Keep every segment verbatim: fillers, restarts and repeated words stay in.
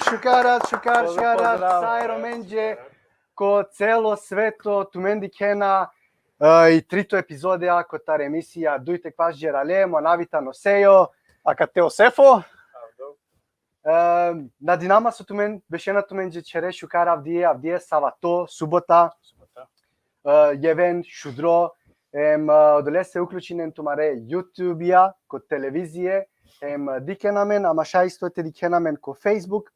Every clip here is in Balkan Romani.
Šukar rat, šukar, pozdrav, šukar rat, pozdrav. Sa e Romenđe, ko celo sveto, tumen dikhena, e, i trito epizodija kotar emisija Duj te kvaš đerale, mo navi tano Sejo, akate o Sefo. E, nadinama so tumen, bešena tumenđe čhere šukar avdie, avdie savato, subota. Subota. E, jeven, šudro, em, e, odolese uključinen tumare YouTube-ja, ko televizije, em, dikhena amen, ama šaj isto te dikhena amen ko Facebook,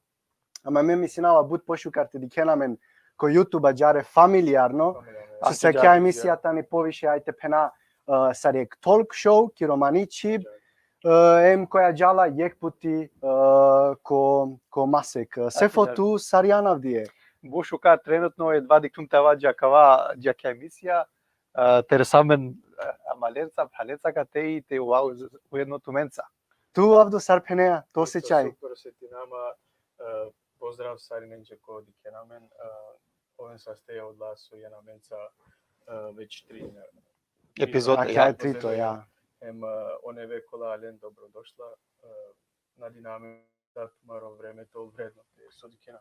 ama me misinava but pošukar te dikhena amen ko YouTube, ađahar familijarno. Familijarno, ja. So se akija emisija tani poviše, ajde phena, e, sar jek talk show, ki romani čhib, e, em koja džala jek puti, e, ko, ko masek. Sefo, tu sar jan avdie? But šukar, trenutno jedva dikhlum te ava dži akava, dži akija emisija, e, te resa amen, e, amalenca, phralenca akate i te ova ujedno tumenca. Tu, Avdo, sar phenea, to osećaj? Super osetinama, e, pozdrav sarinenđe ko dikhena amen, e, oven saste odola so jen amenca, e, već tri epizode. Akija trito, ja. Em, e, o neve kola alen dobrodošla, e, nadinama da tumaro vreme te ol vredno, te so dikhena.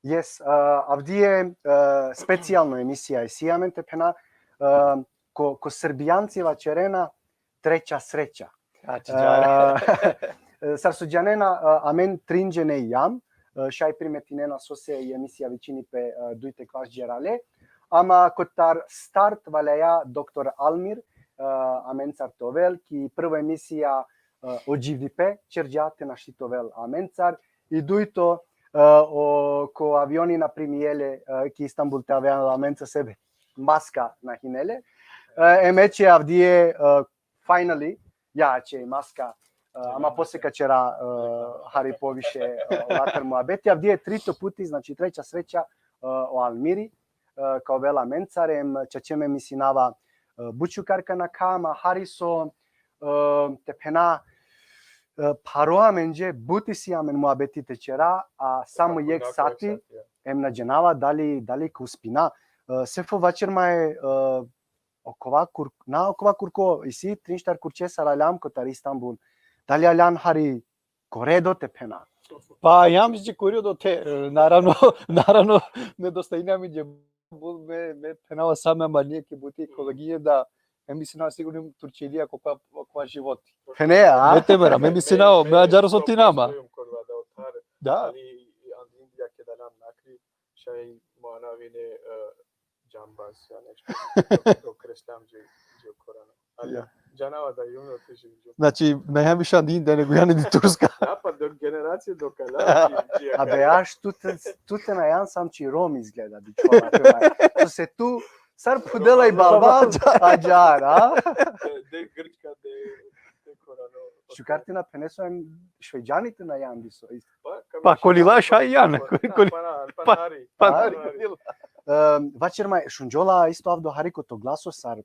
Yes, e, avdie, e, specijalno emisija isi amen, te phena, e, ko, ko Srbijanci vaćerena treća sreća. Znači, džara. E, sar so džanena, e, amen trin džene jam, e, šaj primetinena sose i emisija vičini pe, e, Duj te kvaš đerale, ama kotar start valjaja doktor Almir, e, amencar te ovel, ki prvo emisija, e, o dživdipe ćerđa te našti te ovel amencar, i dujto, e, o, ko avioni na primijele, e, ki Istanbul te avel amenca, sebe maska na hinele. E, em eče avdie, e, finally, ja, ače i maska, e, ama posle ka ćera, e, hari poviše, e, latar muabeti. Avdie trito puti, znači treća sreća, e, o Almiri, e, ka ovel amencar, em čače me misinava, e, but šukar ka nakha, ama hari so, e, te phena, e, pharo amenđe, but isi amen muabeti te ćera, a samo jek sati, em na džanava dali, dali ka uspina. E, Sefo, vaćer ma e, e, okova kur-, na okova kurko, isi trin štar kurče sar aljam kotar Istanbul. Dali aljan hari ko redo, te phena? Pa jam dži ko redo te, e, naravno, naravno, nedostajini amenđe, me, me phenava sa me amarnije ki buti, ekologije da, me misinava sigurno Turčija ko kova, kova životi. Phene, a? Me te mera, me misinava, me ađahar osetinama. Da. Ali i andi Indija keda aljam nakri, šaj mo anav ine, e, džambaz, ja nešto. Dok, dok reslam dži, dži korona. Ali ja, džanava da i uno te živim. Znači, me hem više andi Indija nego jan andi Turska. Ja, pa dok generacije dok aljam, dži, dži. A be, aš tu te, tu te na jan sam či Rom izgleda, dičhola, to se tu sar pudela i balba, ađahar, a? De, de Grčka, de, de korona. Šukar te na pheneso, em Švejđani te na jan diso isto. Pa, ka, pa, koli laš, a jan, pa, koli, pa, pa, pa, pa, pa, hari. Em, vaćer ma, šunđola isto, Avdo, hari ko to glaso sar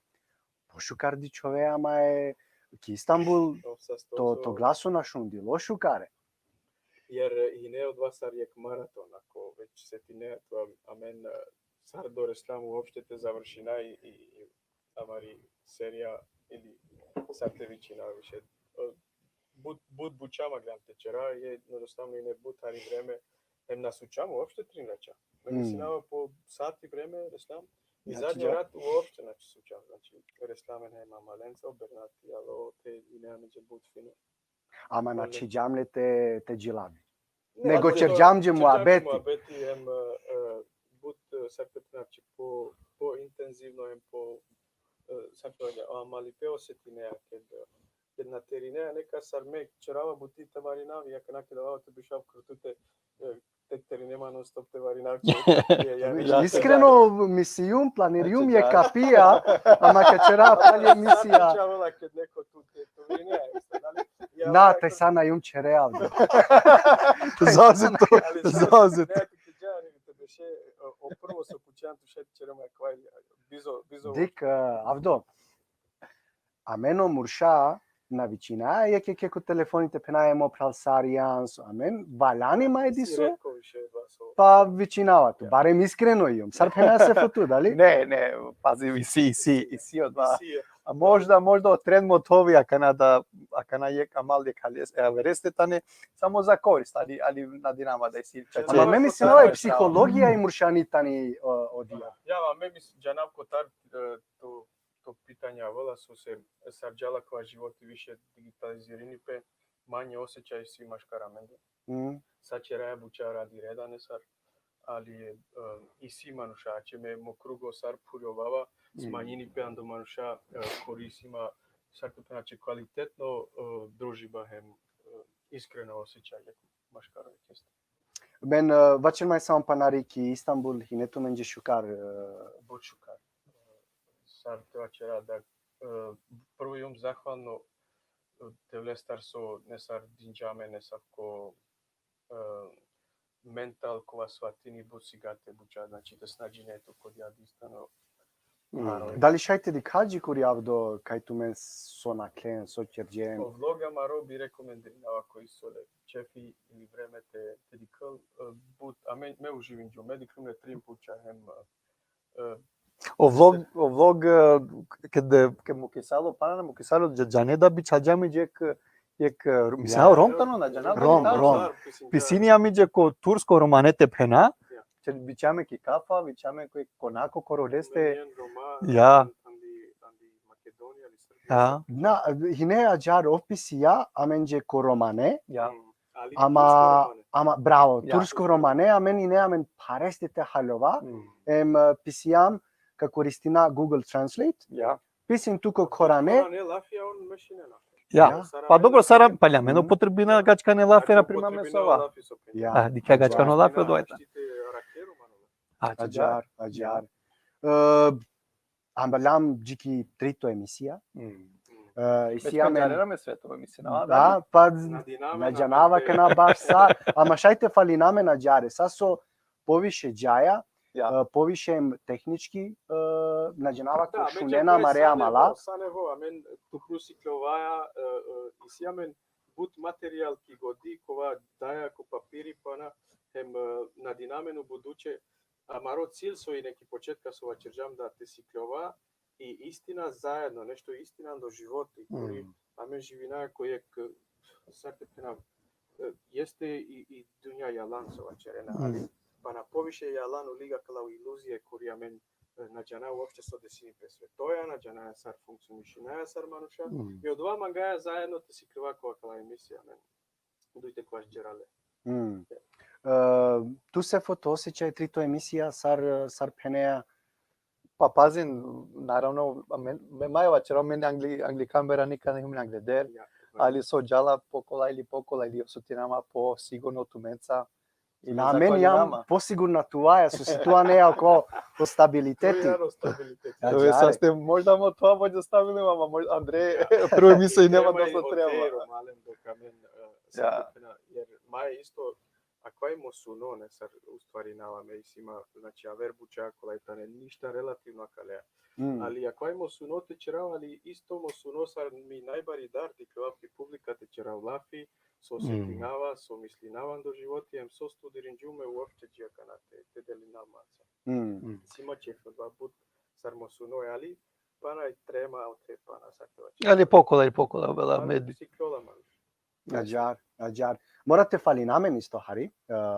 pošukar dičhove, ama e, ki Istanbul, to, to glaso na šundilo šukare. Jer, e, ine odova sar jek maraton, ako već setine, to am-, amen, e, sar doreslam uopšte te završina i, i, i amari serija ili sar te vičina više. E, but, but buča maglam te ćera, je jednostavno ine but hari vreme, em na sučam uopšte trin raća. Me, mm, misinava po sati vreme reslam, i, znači, zadnji rat uopšte, znači, sučam, znači, reslam hem amalenca, o Bernati, alo, te ine amenđe but fino. Ama na čhiđam le te, te džilavi. Ne, nego ćerđam dži muabeti. Muabeti, em, e, e, but, e, sar te, znači, po, po intenzivno, em po, e, sar te, o amalipe osetinea, ked, e, ked na terine, neka sar me ćerava buti te marinav, ja kana keda ava te bišav krutu te, e, te terine man Stop te varinavke. Ja, ja, ja. Iskreno, misijum, planirijum je kapija, ama ka ćera pali emisija. Čavala kad neko tu te, tu vini, ja, isto, dali? Ja, Na, ja, taj sana jum ćere, Avdo. Zauzet to, ali sad, zauzet. Ne, ti džan, te beše, o, o prvo so pučan tu šaj ćerem akvaj, bizo, bizo. Dik, e, Avdo. Amen o murša na vičina, jek, jek, jek, ko telefonite phenaja mo phral sar jan so. Amen, valjani ma e diso, Retko više glaso. Pa vičinava tu, barem iskreno jum. Sar phena Sefo tu, dali? Ne, ne, pazi, isi, isi, isi odva. Si je. A možda, možda o trend mothovi, akana da, akana jek amal jek hales, e, avereste tane, samo za korist, ali, ali nadinama da isi čače. Ama me mislinava i psihologija i muršani tani, o, odija. Ja, ma me mis-, džanav kotar, e, to, to pitanje avela so se sar džala kova životi više digitalizirini pe, manje osjećaj si maškar amende. Mm. Sa ćeraja buća radi reda, ne sar, ali, e, isi manuša, ače me mo krugo sar phuljovava, smanjini pe ando manuša, e, kori si ma, sar te phena, ače kvalitetno, e, družiba hem, e, iskreno osjećaj maškar često. Ben, e, vaćer maj samo panari ki Istanbul, hine tumenđe šukar, e, But šukar. Sar te vaćera da, e, prvo jum zahvalno, e, Devlestar so ne sar dinđa me, ne sar ko, e, mental kova svatini but sigate buća, znači te snađine tu kod ja distano. Dali šaj te dikha dži kuri, Avdo, kaj tumen so naklen, so ćerđen? O vlog amaro bi rekomendirinava koj so le ćefi ili vreme te, te dikhel, e, but, a me, me uživinđum, me dikhljum le trin puća hem, e, O vlog, o vlog, e, ked, ked mukisalo, pana na mukisalo, dža-, džane da bičhalđam dži jek, jek, e, mislim, Ja. Rom tano, na džanav da Rom, tano. Rom. Sar, pisim, Pisini ami dži ko tursko romane te phena, Ja. Če bičhame ki kafa, bičhame ko konako koroleste. Romanian, Roma, Ja. Andi, andi Makedonija, ali Srbija. Ja. Na, hine ađar ov pisija, amenđe ko romane, Ja. Mm. Ali ama, tursko romane. ama, bravo, Ja. tursko romane, amen ine amen phareste te haljova, Mm. em, e, pisijam ka koristina Google Translate, Ja. pisin tu ko korane, Korane lafija, on mešine lafi. Ja. Ja. Sar Pa dobro, amen sara na- paljameno Mhm. upotrebina gačkane lafe, na primer, me upotrebina sova. lafi so pena. Ja. A, dikha gačkano lafe odova. Ti te rakero, mano. A, ađar, ađar. E, ambaljam dži ki trito emisija. Mm. E, Već isi amen, pendžarera me sve to, mislim, a, da, pa Nadiname na na džanava te- kana baš sa, ama šaj te faliname na džare, sa so poviše džaja, Ja. e, poviše tehnički, e, na džanava ko Da, me šunena džakuj mare sa amala. Nevo, sa Nevo, amen tu prusi kljova, e, e, isi amen but materijal ki godi, kova daja ko papiri pana, hem, e, nadinamen u buduće, amaro cilj so i neki početka so vaćerđam da te sikljova i istina zajedno, nešto istina do životi, kuri Mm. amen živina ko jek, e, sar te phena, e, jeste i, i dunja jalan so vaćerena, ali Mm. pana poviše jalan u liga kala iluzije kuri amen, e, na džana uopšte so desini pe svetoja, na džana sar funkcionišinaja sar manuša. Mm. I odova mangaja zajedno te sikljova ko akala emisija, amen. Dujte kvaš džerale. Mm. E, tu Sefo, to osjećaj trito emisija, sar, sar phenea? Pa pazin, naravno, me, me maj vaćera, me angli, angli kamera nikad ne hum angleder, Ja. ali so džala pokola ili pokola ili osetinama po sigurno tumenca. I Na, amen jam posigurna tuaja, so si tu ane ako o stabiliteti. To je stabilitet. To je, Ađare. Saste, možda mo to može stabilno, ama možda Andre, prvo mi se i nema Tema dosta o treba. tero, malem, dok amen, e, Ja. Jer maja isto, akvaj mo suno, ne, sar u stvari nava me isi ma, znači, aver buča kola i tane ništa relativno akalea. Mm. Ali akvaj mo suno te ćerav, ali isto mo suno sar mi najbari dar te kljova ki publika te ćerav lafi, so Mm. setinava, so mislinava do životi, em so studirinđum me uopšte dži akana te, te delinav manca. Mm. Si ma ćef odova but sar mo suno, ali pana i trema, o te pana sar te vaćer. Ali pokola, ali pokola, bela, Pa med. Si klola man. Ađar, ađar. Mora te falinamen isto hari, e,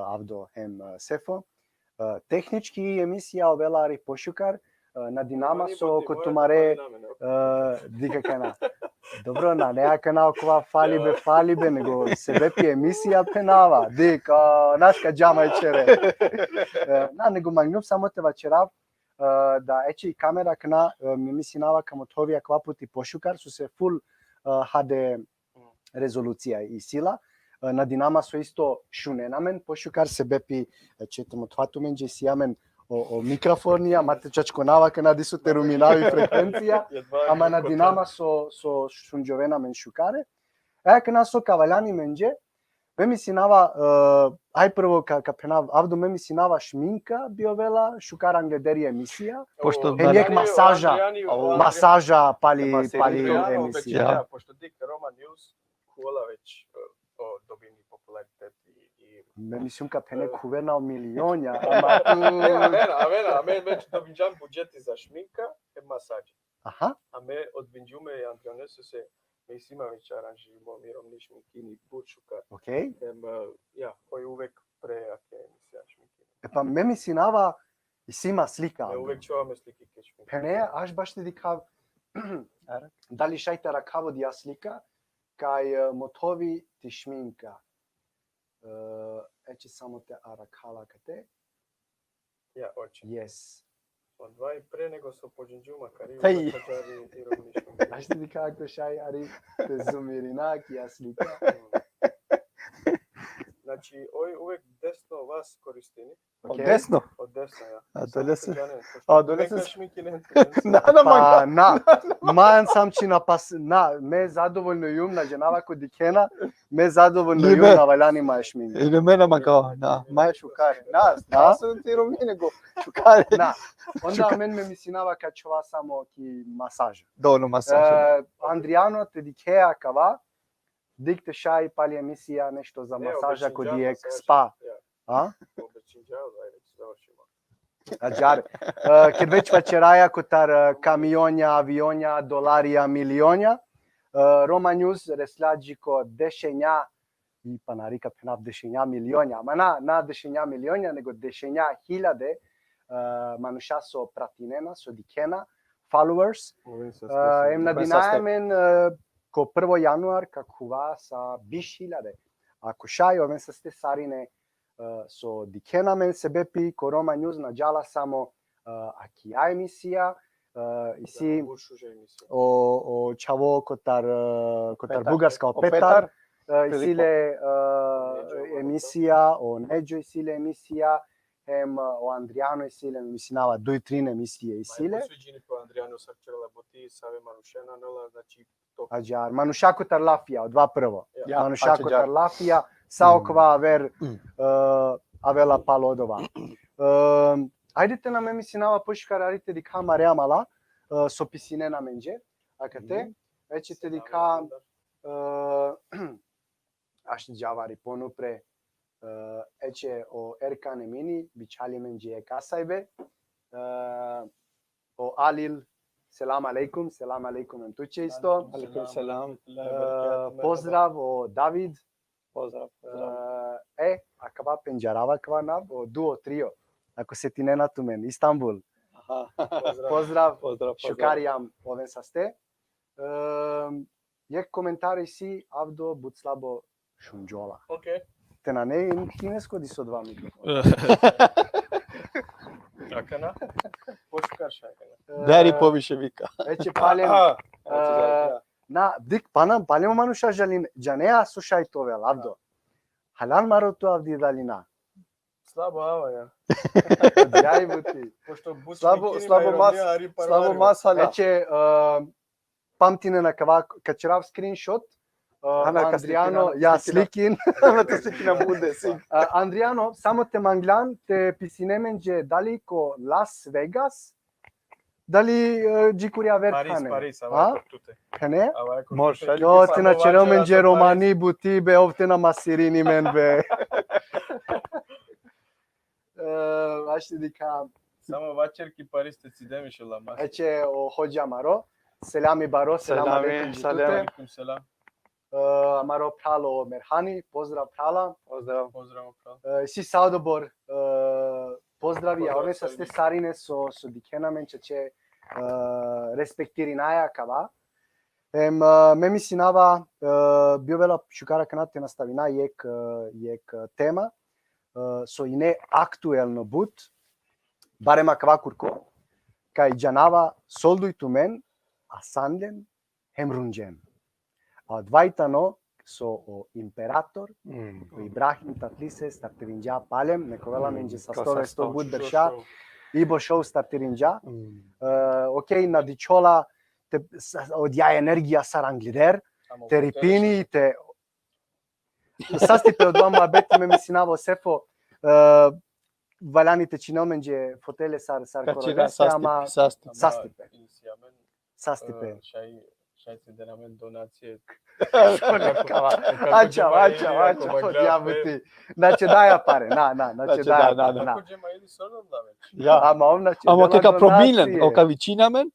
Avdo hem, e, Sefo. E, tehnički emisija ovela hari pošukar, e, nadinama Mani so buti, ko mora tumare, te falinamen, ok. e, dikha kana. Dobro, na, ne akana okova falibe, falibe, nego sebepi emisija phenava. Dik, e, naš ka džama i ćere. E, na, nego mangnum samo te vaćerav, e, da eče i kamera kana, e, mi misinava ka mothovi akava puti pošukar, so se full, e, H D rezolucija i sila. E, nadinama so isto šunena amen pošukar, sebepi, e, će te mothova tumenđe, isi amen o, o mikrofonija, ma te čačkonava kana diso te ruminavi frekvencija, ama nadinama so, so šunđovena amen šukare. E, kana so ka valjani menđe, me misinava, e, aj prvo ka, ka phenav, Avdo, me misinava šminka bi ovela šukar angleder i emisija. Pošto hem jek masaža, masaža pali, pali emisija. Pošto dik Roma News, kola već, e, o, dobini popularitet i, i... Me mislim ka phene, e, kuvena o milionja, ama tu... Amen, amen, amen, već dobinđam budžeti za šminka, e, masaže. Aha. A me odbinđum e Andrijanese, se me isi ma već aranžimo, mi romni šminkini but šukar. Okej. Em, e, ja, oj uvek pre ake emisija šminkini. E pa me misinava, isi ma slika. Me uvek čuva me sliki ke šminka. Phene, aš baš te dikhav, dali šaj te arakhav odija slika, kaj, e, mothovi ti šminka. E, eće samo te arakhala kate. Ja, oči. Yes. Odvaj, pre nego so počinđum, kari... Hej. Aš te dikha ako šaj, ari, te zoomirina ki a slika. Znači, oj uvek desno vas koristini. Od desno? Od desno, ja. A, adolescent. A, adolescent. Na, na, pa, na. Man sam čina pas, na, me zadovoljno jum, na džanava ko dikhena, me zadovoljno jum, na valjani ma šminka. Ili me na mangava, na, ma šukar. Na, na, sam ti romni nego šukar. Na. Onda amen me misinava ka čhova samo ki masaža. Dobro, masaža. E, Andrijano, te dikhea kava, dik te šaj pali emisija nešto za masaža ko dijek spa. A? Ađar. E, ked već vaćeraja kotar, e, kamionja, avionja, dolarija, milionja, e, Roma News resla dži ko dešenja, i pana ari ka phenav dešenja milionja, ama na, na dešenja milionja, nego dešenja hiljade, e, manuša so pratinena, so dikhena, followers. E, em nadinaja amen, e, ko prvo januar ka khuva sa biš hiljade. Ako šaj, oven saste sarine, e, so dikhena amen, sebepi ko Roma News na džala samo, e, akija emisija, e, isi o, o čhavo kotar, e, kotar Bugarska, o Petar, e, isi le, e, emisija, o Nedžo isi le emisija, hem, e, o Andrijano isi le, misinava, duj trin emisije isi le. Posveđini po Andrijano, sar ćerela buti, save manušena, nela, znači, Ađar, manuša kotar lafija, odova prvo. Ja. Manuša kotar lafija, sa okova aver, e, avela palo odova. E, ajde te na, me misinava pošukar ari te dikha amare amala, e, so pisinena amenđe, akate, eće te dikha, e, ašti džavari ponupre, e, eće o Erkan Emini, bičhali amenđe jek asajbe, e, o Alil, selam alejkum, selam alejkum em tuće isto. Alejkum selam. E, pozdrav o David. Pozdrav, pozdrav. E, e, akava pendžarava akava nav, o duo, trio. Ako setinena tumen, Istanbul. Aha. Pozdrav. Pozdrav, pozdrav. Šukar jam oven saste. E, jek komentar isi, Avdo but slabo šunđola. Okej. Te nane, inesko diso dva mikrofona. Akana? Pošukar šaj akana. E, dari poviše vika. Eće palem, aha, e, na, dik, pana, palem manuša žalin, džanea so šaj te ovel, Avdo. Halal maro tu, Avdi, dali na? Slabo ava, ja. Jaj buti. Pošto but slabo, slabo mas, slabo mas hala. Eće, e, pamtinen akava, ka ćerav screenshot, e, Andrijano, ja, slikin. Ana te slikina bude, sik. E, Andrijano, samo te manglan, te pisine amenđe dali ko Las Vegas, dali, e, dži kuri aver thane. Paris, Paris, ava tute. Hene? Ava ko tute. Jo, te na ćerel amenđe romani buti be, ov te na masirini men be. E, ašti dikha. Samo vaćer ki Paris te cidem inšallah. Eće o hodža amaro. Selami baro, selam alejkum dži tute. Alejkum selam. E, amaro phral o Merhani, pozdrav phrala. Pozdrav. Pozdrav, phral. E, isi sa odobor, e, pozdravi, a oven saste sarine so, so dikhena amen, čače, e, respektirinaja kava. Em, e, me misinava, e, bi ovela šukar akana te nastavina jek, e, jek, e, tema, e, so ine aktuelno but, barem akava kurko, kaj džanava solduj tumen asan len hem runđen. A odova i tano so o imperator, Mm. o Ibrahim Tatlises startirinđa palem, nek ovel amenđe Mm, sa ko sto sa vesto sto. but berša, Ibo Show startirinđa. Mm. E, okej, na dičhola te, sa- odija energija sar angleder, te ripini, te sastipe odova muhabeti me misinava o Sefo, e, valjani te činel amenđe fotele sar, sar Ka čina koroneste, ama sastipe. sastipe. Isi amen, Sastipe. e, šaj, šaj te den amen donacije. Ačava, ačava, ačava, odija buti. Znači, daja pare, na, na, znači, Znači, daja da, da, pare, da. na. Kako džemaili so nam da već? Ja. Ama ov, znači, Ama dela okej, ka promilen, donacije. Oka vičina amen,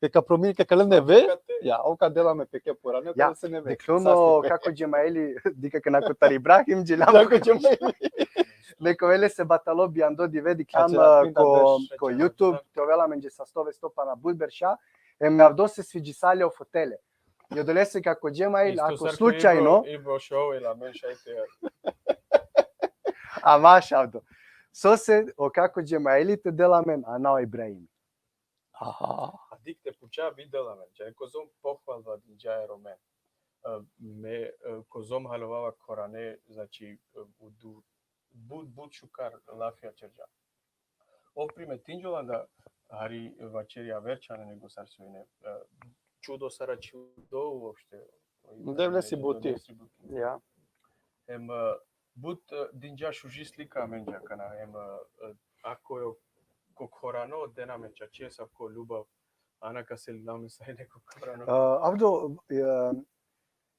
ke ka promilen, ka kalen neve, ja, Oka dela me peke purane, Ja, ka se neve. Dikh lum o, kako džemaili, dikh kako na kotar Ibrahim, dželam. Kako džemaili. Nek ovel lese batalo bijando dive, dikhljam, Ačha, e, ko, pinda ko deš, YouTube, ačha. Te ovel amenđe sa sto vesto pana but berša, em avdo se sviđisale o fotele. I odolese kako džemaili, Isto ako sar ko slučajno, Ibo, Ibo Show ili amen šaj te. a maš avdo. So se, o kako džemaili te dela amen, a na o Ibrahim. Aha. A dikh te puča, bi dela amen. Džaj kozom pohvalba dinđa e Romen. E, me, e, kozom haljovava korane, znači, e, u du-, but, but šukar lafija ćerđa. Ov primetinđola da hari vaćeri aver čhane nego sar so ine, e, čudo sar čudo uopšte. Devlesi buti. Devlesi buti. Ja. Em, e, but, e, dinđa šuži slika amenđe akana, em, e, ako je ko korano, dena amen čače, sa ko ljubav, ana ka se lame sa neko korano. E, avdo, e,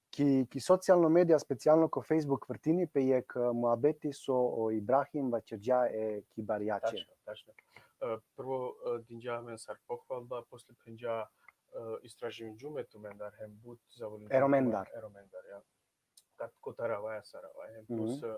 ki, ki socijalno medija, specijalno ko Facebook vrtini pe jekh, e, muhabeti so o Ibrahim vaćerđa e Kibarijaće. Tačno, tačno. E, prvo, e, dinđa amen sar pohvalba, posle phenđa, e, istraživinđum e tumendar, hem but zavolindžum E Romendar. E Romendar, ja. Kad kotar avaja sar avaja, hem Mhm. plus, e,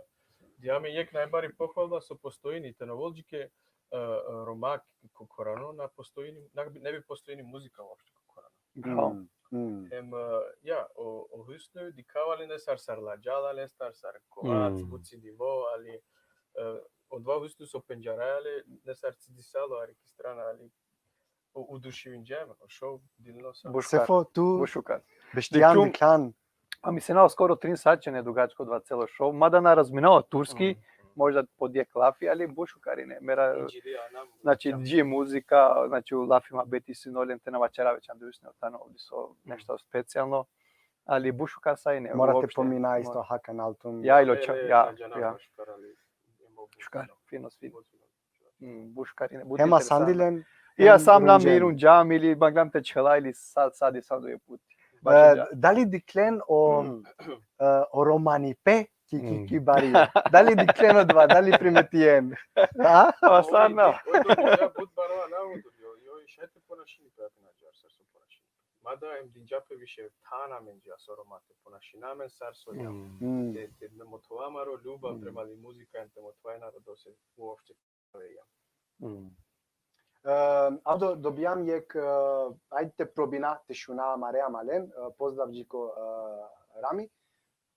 dija amen jekh najbari pohvalba so postojini, te na ovel dži ke, e, e, Roma ko korano na postojini, na bi, ne bi postojini muzika uopšte ko korano. Bravo. Mm, mm. Hem, e, ja, o, o Husnu dikhava le nesar sar ladžala, nesar sar kovac, Mm. buci dimo, ali, e, odova Husnu so pendžaraja le, nesar cidisalo, ari ki strana, ali o, udušivinđa me, o šov dilno sa. Bušukar. Sefo, tu Bušukar. beštijan Dikhljum- dikhljan. A mi se na skoro trin sat će ne dugačko odova celo šov, mada na razminava turski, Mm. možda po djek lafi, ali bušukar ine. Mera, Inđili anam, znači, ja. dži muzika, znači, u lafi muhabeti sine len te na vaćera već Andrusne tano ovdje so nešto specijalno, ali bušukar sa ine. Mora te Uopšte, pomina mora. Isto Hakan Altun. Ja, ilo Ne, čak, ne, ja, Adjana ja. Baškar, ali imamo Šukar, bučno. fino, fino. Bučno. Mm, bušukar ine, but Hema interesantno. sandilen, Ja hem sam nam runđen. Irun džam ili maglam te čhela ili sad, sad i sad je put. E, dali dikhlen o, Mm. e, o romanipe ki, ki, Mm. ki bari. Dali dikhlen odova, dali primetien. A? Pa sad na. Oj, oj, ja, but barova na udur, jo, jo, i šete ponašini pe akana džar, sar so ponašini. Mada em dinđa pe više thana menđa so romate ponašina amen sar so ja. Mm. Mm. Te, te mothova amaro ljubav Mm. prema li muzika, em te mothova narodo se uopšte ja. Mm. E, avdo, dobijam jekh, e, ajde te probina te šuna amare amalen, e, pozdrav dži ko, e, Rami.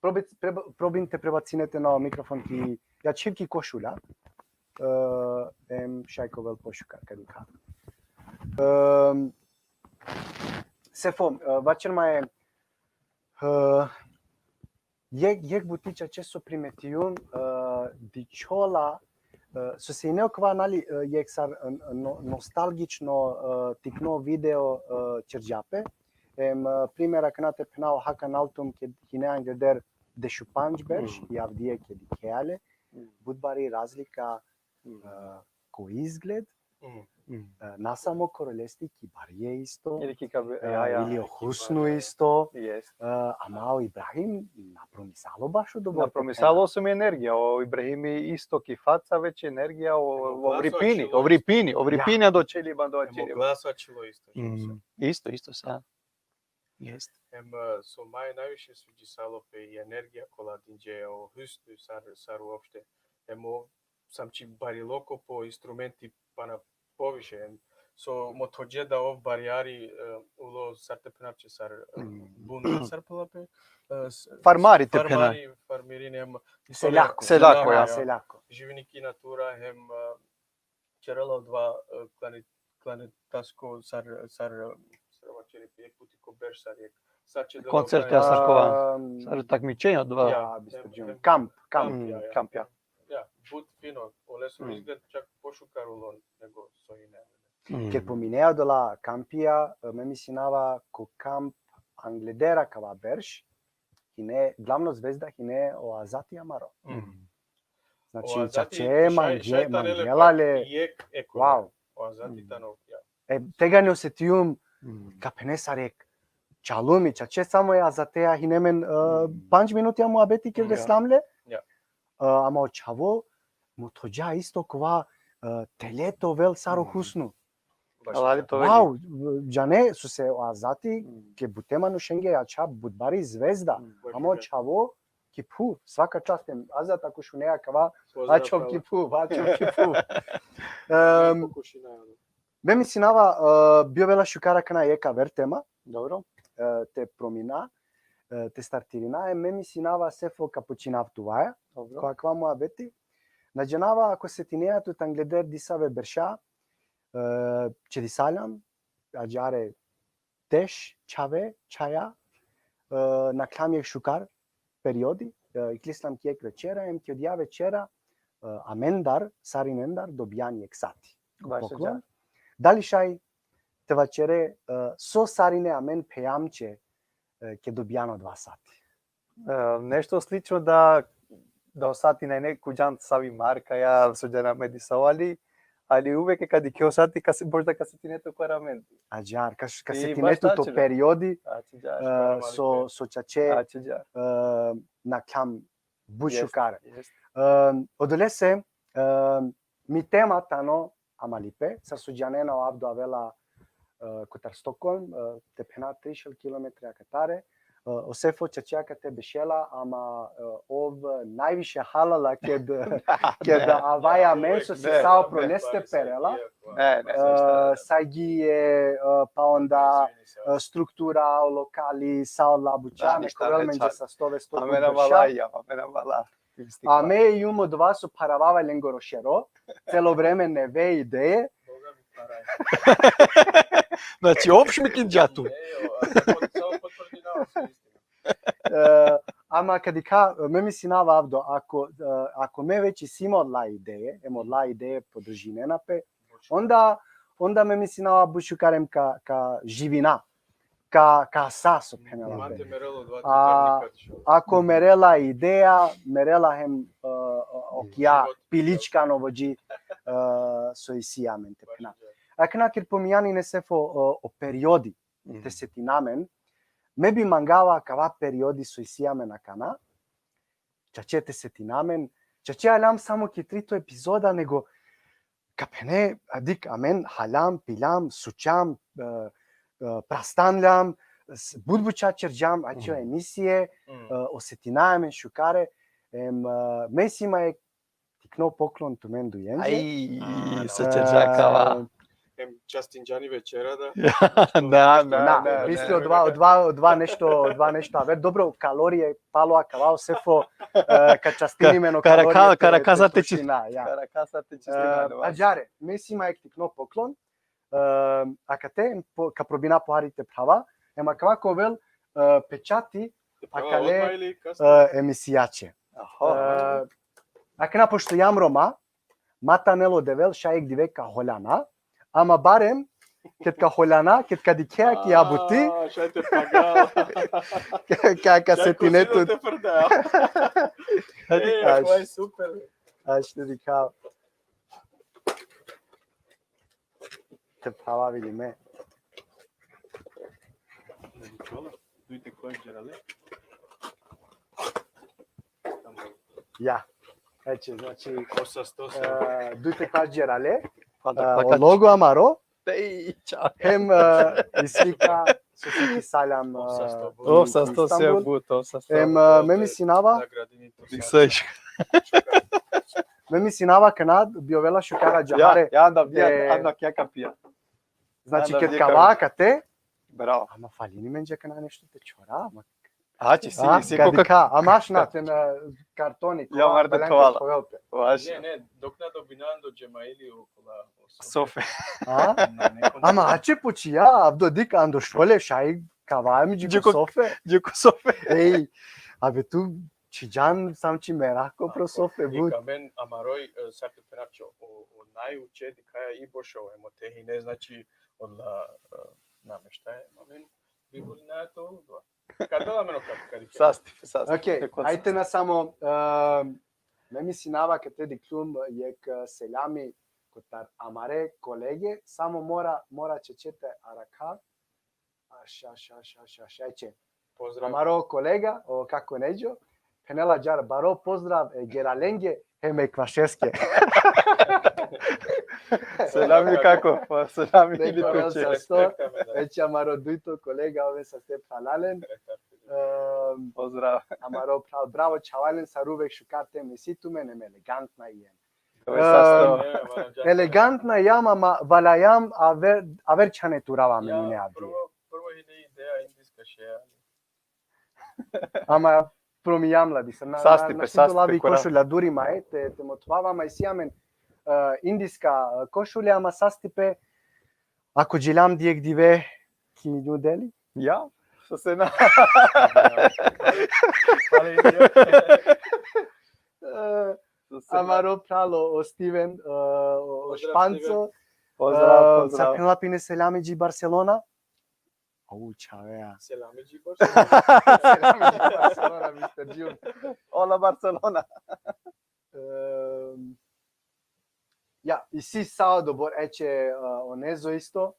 Probi-, preba-, probin te prebacine te na mikrofon ki, ja čhiv ki košulja. E, em šaj ka ovel pošukar ka dikha. E, Sefo, e, vaćer ma e, e, jekh, jekh buti čače so primetijum, e, dičhola, e, so se ine okova, nali, e, jekh sar, e, no-, nostalgično, e, tikno video, e, ćerđa pe. Em, e, primer akana te phena o Hakan Altum, ked hine angleder dešupandž berš, Mm. i avdive ked dikhea le, Mm. but bari razlika, Mm. e, ko izgled, Mm. Mm. e, na samo korolesti, ki barije isto, Ili ki kabe-, e, ja, ja. ili o Husnu isto, Jest. e, ama o Ibrahim na promisalo baš o dobro. Na promisalo so mi energija, o Ibrahimi isto ki faca već energija, o, Emo o glaso vripini, ačhilo o vripini, o vripini ando ćeli bando Emo ćeli. glaso ačhilo isto. Mm, isto, isto sa. Jest. Em, e, so maj najviše sviđisalo pe i energija kola dinđe o Husnu sar, sar uopšte. Em, ov sam či barilo ko po instrumenti pana poviše. Em, so mothođe da ov barjari, e, ulo sar te phenav će sar, e, Mm. bunda sar pela pe, e, s-, Farmari te phenav. Farmari, farmirin em, Seljako. Seljako, ja. Seljako. Živini ki natura, em, e, ćerela odova, e, klani-, klanetasko sar, sar, e, sar vaćeri pe jekh puti ko berš sar jekh Sar će da Koncert, ostaje- ja, sar kova? Um, Sar takmičenja odova? Ja, Ja, mister em, June. em, Kamp, kamp. em, ja, ja, Kamp, ja. Ja, but fino, oleso Mm. izgled čak pošukar ulo nego so ine. Mm. Ked pominea odola kampija, me misinava ko kamp angleder akava berš, hine, glavno zvezda hine o Azati amaro. Mm. Znači, O Azati, čače šaj- mange-, šaj tane le mangela pak le, jek ekova. wow. O Azati Mm. tano, ja. E, tega ne osetijum, Mm. ka phenea sar jek čalumi, čače samo e Azatea hine amen, e, Mm. pandž minutija muabeti ked Ja. reslam le. Ja. E, ama o čhavo, mothođa isto kova, e, tele te ovel sar o Mm. Husnu. Baš Alali tako. to veli. Wow, džane, so se o Azati, Mm. ke bute manušenge ačha, but bari zvezda. Mm. Baš Ama o tako. čhavo, ki phuv, svaka čast em, Azat, ako šunea kava, Pozdrav, ačhov hvala. ki phuv, ačhov ki phuv. Em, Pokušinava. me misinava, e, bi ovela šukar akana jek aver tema, Dobro. e, te promina, e, te startirina, e, me misinava, Sefo, ka počinav tuvaja, Dobro. ko akava muabeti. Na džanava, ako setinea tut angleder disave berša, e, čedisaljam, ađare deš čhave, čhaja, e, nakhlam jek šukar periodi, e, iklislam ki jek večera, em ki odija večera, e, amendar, sarinendar, dobijan jek sati. Baš Poklon. ađa. Dali šaj te vaćere, e, so sarine amen pejamče, e, ke dobijan odova sati? E, nešto slično da, da o sati nane, ko džan savi marka, ja, so džana me disavali, ali uvek kad dikhe o sati, ka se, možda ka setine tut ko aramenti. Ađar, ka, ka I setine baš tut to tačno. Periodi, Ači džar. e, so, so čače, Ači džar. e, nakhlam but Jest, šukar. Jest. E, odolese, e, mi tema tano amalipe, sar so džanena, o Avdo avela, e, kotar Stockholm, e, te phena trišel kilometri akatare, e, o Sefo čače akate bešela, ama, e, ov najviše halala ked, ked avaja amen so si ne, sa ne, opro neste perela, Ne, ne, e, sa gije, e, pa onda, e, struktura, o lokali, sa ola buća, Da, me ništa kovel ne menđe čak. sa sto vesto Amen but berša. avala, ja, amen avala. A me jum odova so pharavava lengoro šero, celo vreme neve ideje. Boga mi, paraj. Znači, opš mi kinđa tu. Ne, jo, a, samo potvrdinava se istina. E, ama kad dikha, me misinava, Avdo, ako, e, ako me već isi ma odola ideje, em odola ideje podržinena pe, onda, onda me misinava but šukar em ka, ka živina, ka, ka sa so phenela Man pe. te merelo dva, A, tri ternika. Ako merela ideja, merela hem, e, okija, Život. Piličkano vođi, e, so isi amen te phena. Akana ked pominjan ine, Sefo, o, o periodi, te setina amen, me bi mangava kava periodi so isi amen akana, čače te setina amen, čače aljam samo ki trito epizoda, nego ka phene, a dik, amen haljam, piljam, sučam, e, e, prastanljam, s-, but buća ćerđam, ači o Mhm. emisije, Mm. e, osetina amen šukare, em, e, me si ma jek tikno poklon tumen dujenđe. Aj, A, sa E, ćerđa kava. Em, častinđani večera da. Da, da, Na, da, misli da. odova, odova, odova nešto, odova nešto. Aver, dobro, kalorije, palo akava, o Sefo, e, ka častini men o Kara-, kalorije, kara-, te, kasa te te či-, trošina, ja. Kara kasa te E, čistina, da. ađare, me si ma jek tikno poklon, e, akate, po, ka probina pohari te phrava, em akava ka ovel, e, pečati, Prava akale, odmah ili kasnije? e, emisijaće. Aha. E, akana pošto jam Roma, ma tanel o Devel, šaj jek dive ka holjana, ama barem, ked ka holjana, ked ka dikhea ki abuti, A, šaj te pagal. ka, ka, ka setine tu. Te frdaja. E, Aš, ovo je super. aš te dikha. Te phrava, vidi me. Dujte koj džerale. Ja. Eće, znači, Osasto se. e, dujte kva džerale, Pa e, da, pa o kad- logo amaro, Ej, ča. hem, e, i slika, so si ki saljam, e, Osasto. ki Osasto se Istanbul. but, osasto. Em, e, me misinava, Nagradini to. Diksaj. me misinava kana bi ovela šukara Ja, džahare, ja, da, ja, e, da, ja kapija. znači, da, ked ja, kava kate, Bravo. ama falini menđe kana nešto te čora, ama Ači, si, a, si, kad koka- ka, ama šna ten, e, kartoni, Ja, mar da paljanke tovala. Kovel pe. Vaš. Ne, ne, dok na dobinando Džemaili okola. Sofe. A? Na nekom- Ama ače pučija, Avdo, dik, ando šole, šaj kava mi dži ko Dži ko- sofe. Dži ko sofe. Ej, abe tu čhiđan sam či merako pro sofe, but. Amen, amaroj, e, sar te phenav, o, o najuče dikhaja i bošo, em ote hine, znači, odla, e, nameštaja, amen, bi volina to, kada amen o kad, kad Sastipe, sastipe. Ok, ajte na samo, e, me mislinava kate dikhlum jek, e, seljami kotar amare kolege, samo mora, mora čače te arakhav. Aša, aša, aša, aša, aša, eče. Pozdrav. Amaro kolega, o kako Neđo, phenela ađar baro pozdrav, e, Geralenge, hem e Kvašeske. Selami kako, pa selami Neko ili vel tuče. sasto, Respekt, amen. eče amaro dujto kolega, ove saste phralalen. Ehm, Pozdrav. amaro phral, bravo čhavalen, sar uvek šukar te misi tumen, em elegantna ien. Ove sasto. E, aman ađar. Elegantna jam, ama valjam aver, aver čhane te urava amen ine avdive. Prvo, prvo ide ideja indiska šeja. Ama prominjam la disar. Na, Sastipe, na, na, sastipe, dolavi kora. Košulja duri ma e, te, te mothova, ama isi amen, e, indiska, e, košulja, ama sastipe, ako džilam dijek dive, ki New Delhi. Ja, so se na. Ali ideja. E, So se na. amaro phral o Steven, e, o, o Pozdrav, Španco. Pozdrav, E, pozdrav. Saknela pine selami dži Barcelona. Au, čhavea. Selami dži boš. Selami dži Barcelona, mister Jun. Hola Barcelona. Ehm, ja, isi sa odobor, eče, e, o Nezo isto.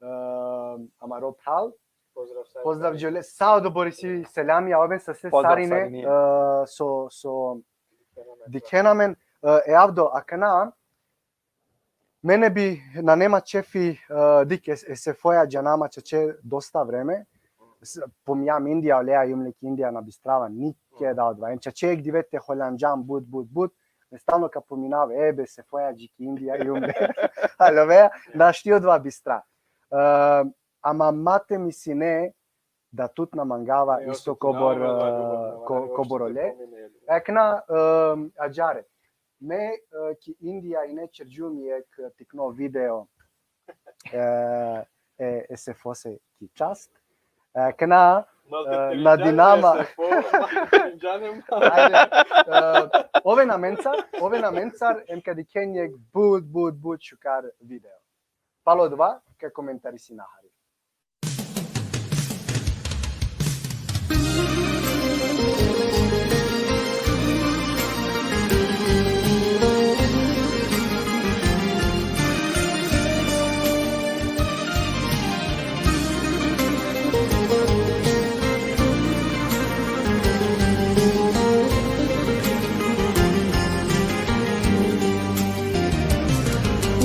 Ehm, amaro phral. Pozdrav, sa. Pozdrav, džole. Sa odobor isi selami, a oven saste Pozdrav, sarine, sarine. E, so, so dikhena amen. E, e, Avdo, akana, mene bi nane ma čefi, e, dikh e, e Sefoja, džana ma čače dosta vreme. S-, pominjam Indija, olea jum le ki Indija, na bistrava nikeda odova. Em čače jek dive te holjanđam but, but, but. Me stalno ka pominav, e, be, Sefoja, dži ki Indija jum le. Alovea, našti odova bistra. E, ama ma te misline da tut na mangava isto kobor, e, ko-, kobor ole. Akana, e, ađare. Me, e, ki Indija ine čerđum jek tikno video, e, e, e Sefose ki čast. Akana, e, na dinama. Ajde, e, oven amencar, oven amencar, em ka dikhen jek but, but, but šukar video. Palo odova, ka komentarisina hari.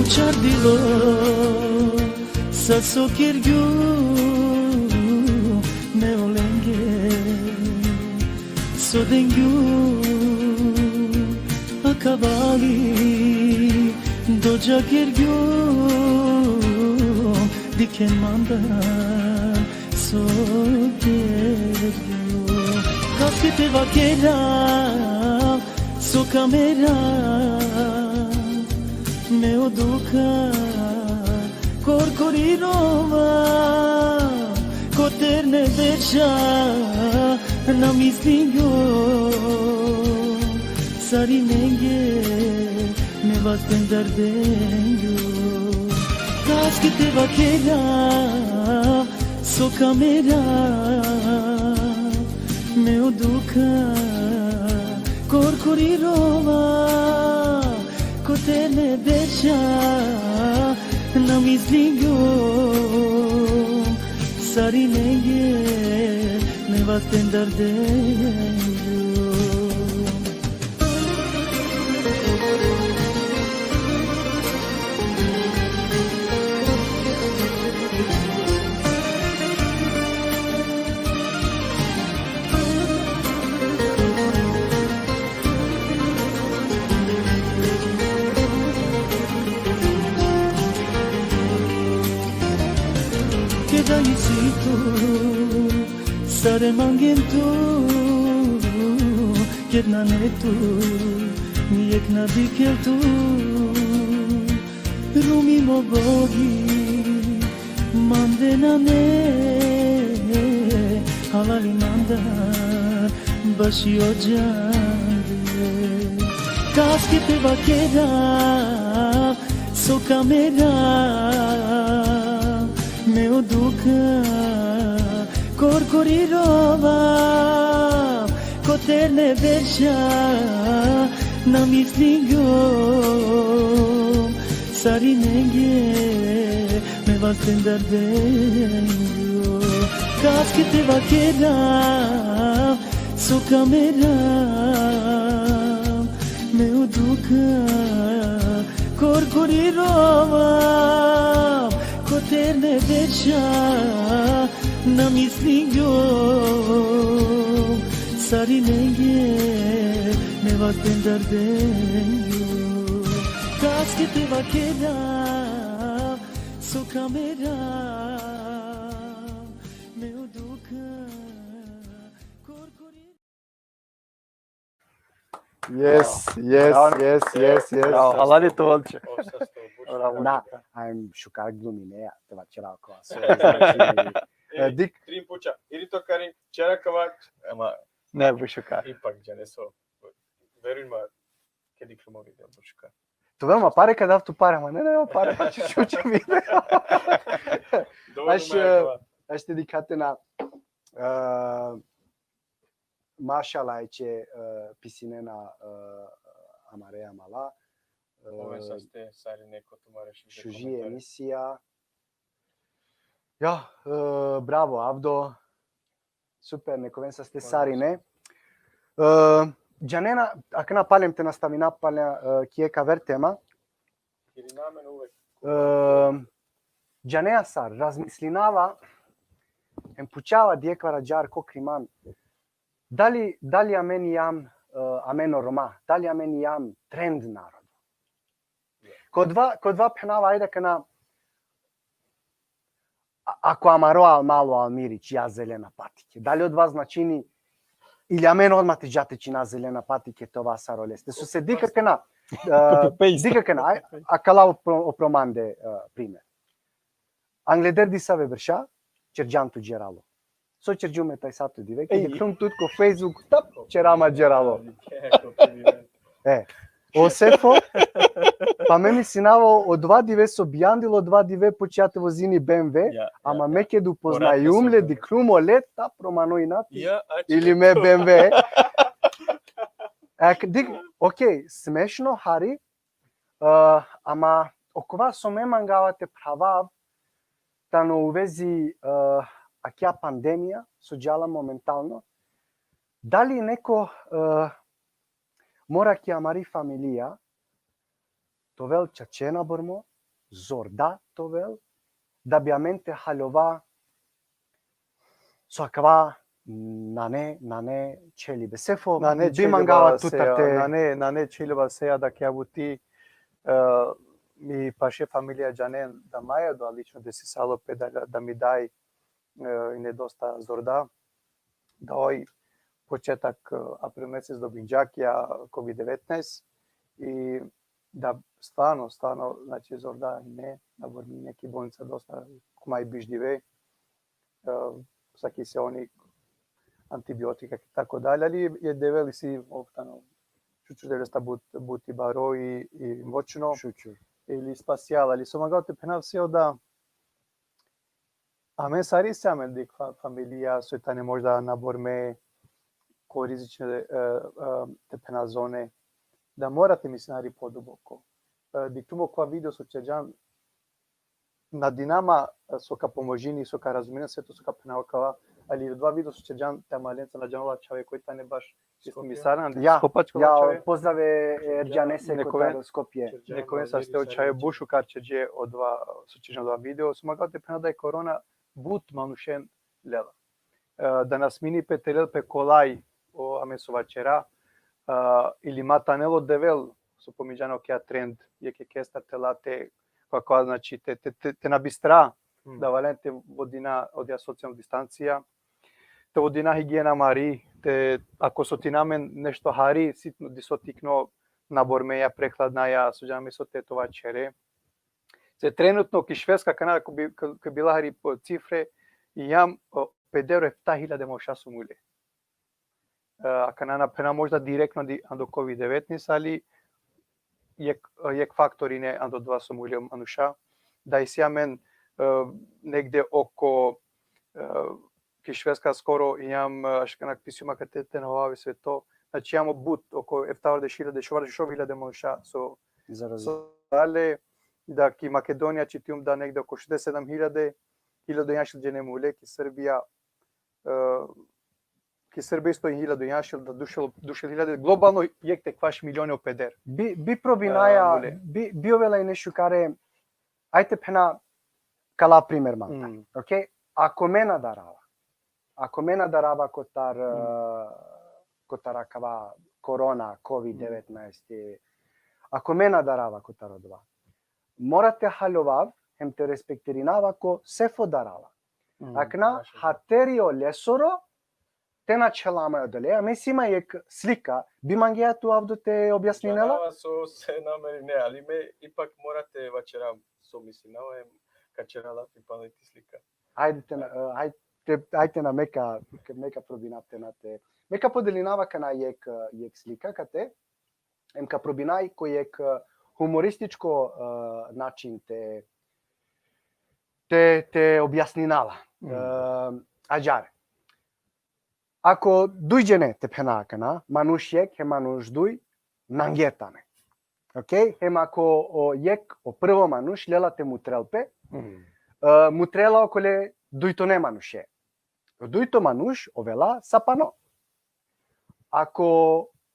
Učar dilo, sa so kergjum me olenge, so dengjum akavali, dodža kergjum, dikhen mandar so kergjum. Kaske te vakera, so kamera, me o dukha korkori rova, koter ne berša na mislingjum, sarinenge me vasten dardengjum. Kaske te vakera, so kamera, me o dukha korkori rova, koter ne berša na mislingjum, sarinenge me vasten dardengjum. Keda isi tu, sare mangen tu, ked nane tu, nijek na dikhel tu. Rumi mo bogi, mande nane, Alali mandar baši o džande. Kaske te vakera so kamera me o duka korkori rova, ko terne berša na mislingo sarinenge me vasten dardengo. Kaske te vakera so kamera me o duka korkori rova, ko terne berša na mislingo sarinenge me vasten dardengo. Kaske te vakera so kamera me o duka korkori. Yes, yes, Bravo. Yes, yes, yes. Bravo, Allah te ovel. Bravo. Da, am šukar glumine, te vaćera ko aso. Znači, e, dik, Trin puča. Iri to kari, čera kava, ama Ne, bu šukar. Ipak, džane so. Veruj ma, kedi klumo video, bu šukar. tu vema pare, kad dav tu pare, ma ne, ne, pare, pa će šuće video. Dovoljno Aš, ma e, je kava. Aš te dikha te na, e, mašala e će, e, pisinena, e, amare amala. E, Oven saste sarine ko tumare šuže šuži komentare. Emisija. Ja, e, bravo, Avdo. Super, nek oven saste Bravo. Sarine. E, džanena, akana palem te nastavina palem, e, ki jekh aver tema. Ili namen uvek. E, džanea sar, razmislinava, em pučava djekvara džar ko kriman, dali, dali amen jam, e, amen Roma, dali amen jam trend narodo. Kodva, kodva phenava, ajde kana, a-, ako amaro al-, malo Almirić, ja zelena patike. Dali odva značini, ili amen odma te dža te čina zelena patike, te ova sar oleste. So se dikha kana, e, Copy-paste. Dikha kana, aj, akala opro-, opro mande, e, primer. Angleder disave brša, čerđan tu džeralo. So čerđum me taj sato dive, kedi Ej. khlum tut ko Facebook, tap, čera ma džeralo. Copy-paste. E, o Sefo, pa me mislinava odva dive so bijandilo, odva dive počea te vozini B M W, Ja, ama ja, me ja. ked upoznajum le, dikhlum ole, tap romano inati. Ja, a Ili me B M W. Ek, dik, okej, smešno, hari, e, ama okova so me mangava te phravav, tano u vezi, e, akija pandemija, so džala momentalno, dali neko, e, mora ki amari familija, te ovel čače nabormo, zorda te ovel, da bi amen te haljova so akava nane, nane čhelibe. Sefo, Nane bi mangava čheliba tu seja, tate. Nane, nane čheliba seja da kja buti, e, mi paše familija džanen da maja da lično desisalo pe da, da mi daj, e, ine dosta zorda, da oj početak, e, april mesec dobinđa akija COVID devetnaest i da stvarno, stvarno, znači, zorda ine, nabormi ine ki bolnica dosta, kumaj biš dive, e, sa ki se oni antibiotika i tako dalje, ali je Devel isi, ov tano, čuču Devel sta but, but i baro i, i moćno, Šuču. ili spasijal, ali so mangava te phenav seja da amen sar isi amen dik fa-, familija, so tane možda naborme ko rizične, e, e, te phenav zone, da mora te mislinari poduboko. E, dikhlum okova video so čerđan, nadinama, e, so ka pomožini, so ka razumina sve to so ka phenava kava, ali odva video so čerđan te amalenca, na džanela čhave koj tane baš, jesi mi saran, Ja, Skopačko ja, čhave. Pozdrave, e, Erđanese, Neko kotar ve-, o Skopje. Neko ve saste o čhave bu šukar čerđe odva so čerđan odva video, so mangava te phenav da i korona but manušen lela. E, da na smini pe te lel pe kolaj o amen so vaćera, e, ili ma tane lo Devel, so pominđan okija trend, jekh jekhestar te la te, kakva, znači, te, te, te, te na bistra, Hmm. da valjani te vodina odija socijalna distancija, te vodina higijena mari, te, ako so tine amen nešto hari, sitno, diso tikno, nabormeja, prehladnaja, so džanav me so te to vaćere. Se trenutno ki Švedska, kana ko bi, ko, ko bila hari po cifre, i jam, o, peder efta hiljade manuša so mule. E, akana na phena možda direktno di, ando kovid devetnaest, ali jek, jek faktor ine ando dova so mule manuša. Da isi amen, e, negde oko, e, ki Švedska skoro ijam, e, aškana pisima kate te na hovava sve to. Znači, ijamo but oko eftavardeš hiljade, šovardeš šov hiljade manuša so, Zarazi. so ale, da ki Makedonija čitinđum da negde oko šezdeset sedam hiljade, hiljadu enjašel džene mule, ki Srbija, e, ki Srbija isto hiljadu enjašel, da dušel, dušel hiljade, globalno jek te ekvaš milioni o peder. Bi, bi probinaja, E, mule. bi, bi ovela ine šukare, ajde phena kala primer manta. Mm. Okej? Ako me na darava, ako me na darava kotar, Mm. e, kotar akava korona, kovid devetnaest, ako me na darava kotar odova, mora te haljovav, hem te respektirinava ko sefo darava. Mm. Akana, Baš. Hateri olesoro, te na čhela ma odoleja, me si ma jek slika, bi mangea tu avdo te objasninela? Džanava so se namerine, ali me ipak mora te vaćerav so mislinava, em ka ćera lafi pali ti slika. Ajde te na, e, ajde, ajde na meka, meka probinav te na te. Meka podelinava akana jek, jek slika kate, em ka probinav ko jek, e, humorističko, e, način te, te, te objasninava. Mm. E, ađar. Ako duj džene te phena akana, manuš jek hem manuš duj, nange tane. Okej? Hem ako o jek, o prvo manuš lela te mutrel pe, Mm. e, mutrela okole dujtone manuše. O dujto manuš ovela sapano. Ako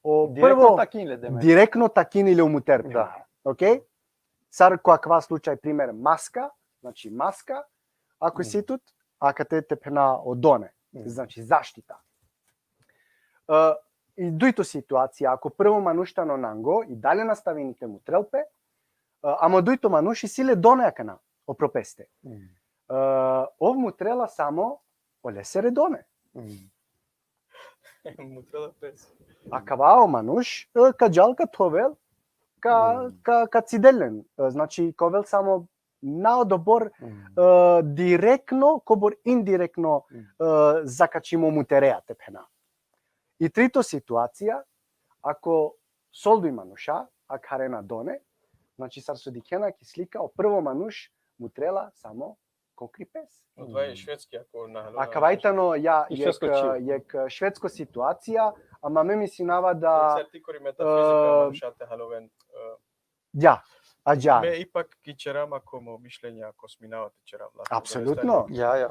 o Direktno prvo takin le, demek. direktno takin le o muter pe. Da. Okej? Sar ko akava slučaj, primer, maska, znači maska, ako Mm. si tut, akate te phena o done, Mm. znači zaštita. E, i dujto situacija, ako prvo manuš tano nango, i dalje nastavini te mutrel pe, e, ama dujto manuš isi le done akana, opro peste. Mm. E, ov mutrela samo olesere done. Mm. Mutrela pes. Akava o manuš, e, ka džal ka thovel, ka, Mm. ka, ka cidel len. E, znači, ka ovel samo na odobor, Mm. e, direktno, kobor indirektno, Mm. e, zakačimo muterea te phena. I trito situacija, ako sol duj manuša, ak harena done, znači, sar so dikhena ki slika, o prvo manuš mutrela samo kokri pes. Odova i švedski, ako na, Akava i tano, ja, I jek, švedsko čin. jek švedsko situacija, ama me mislinava da, Sar ti kori metafizika, e, manuša te haloven, e, ja, ađar. Me ipak ki ćeram ako mo mišljenje, ako sminava te ćeram, lako Apsolutno. da ne stane Ja, ja.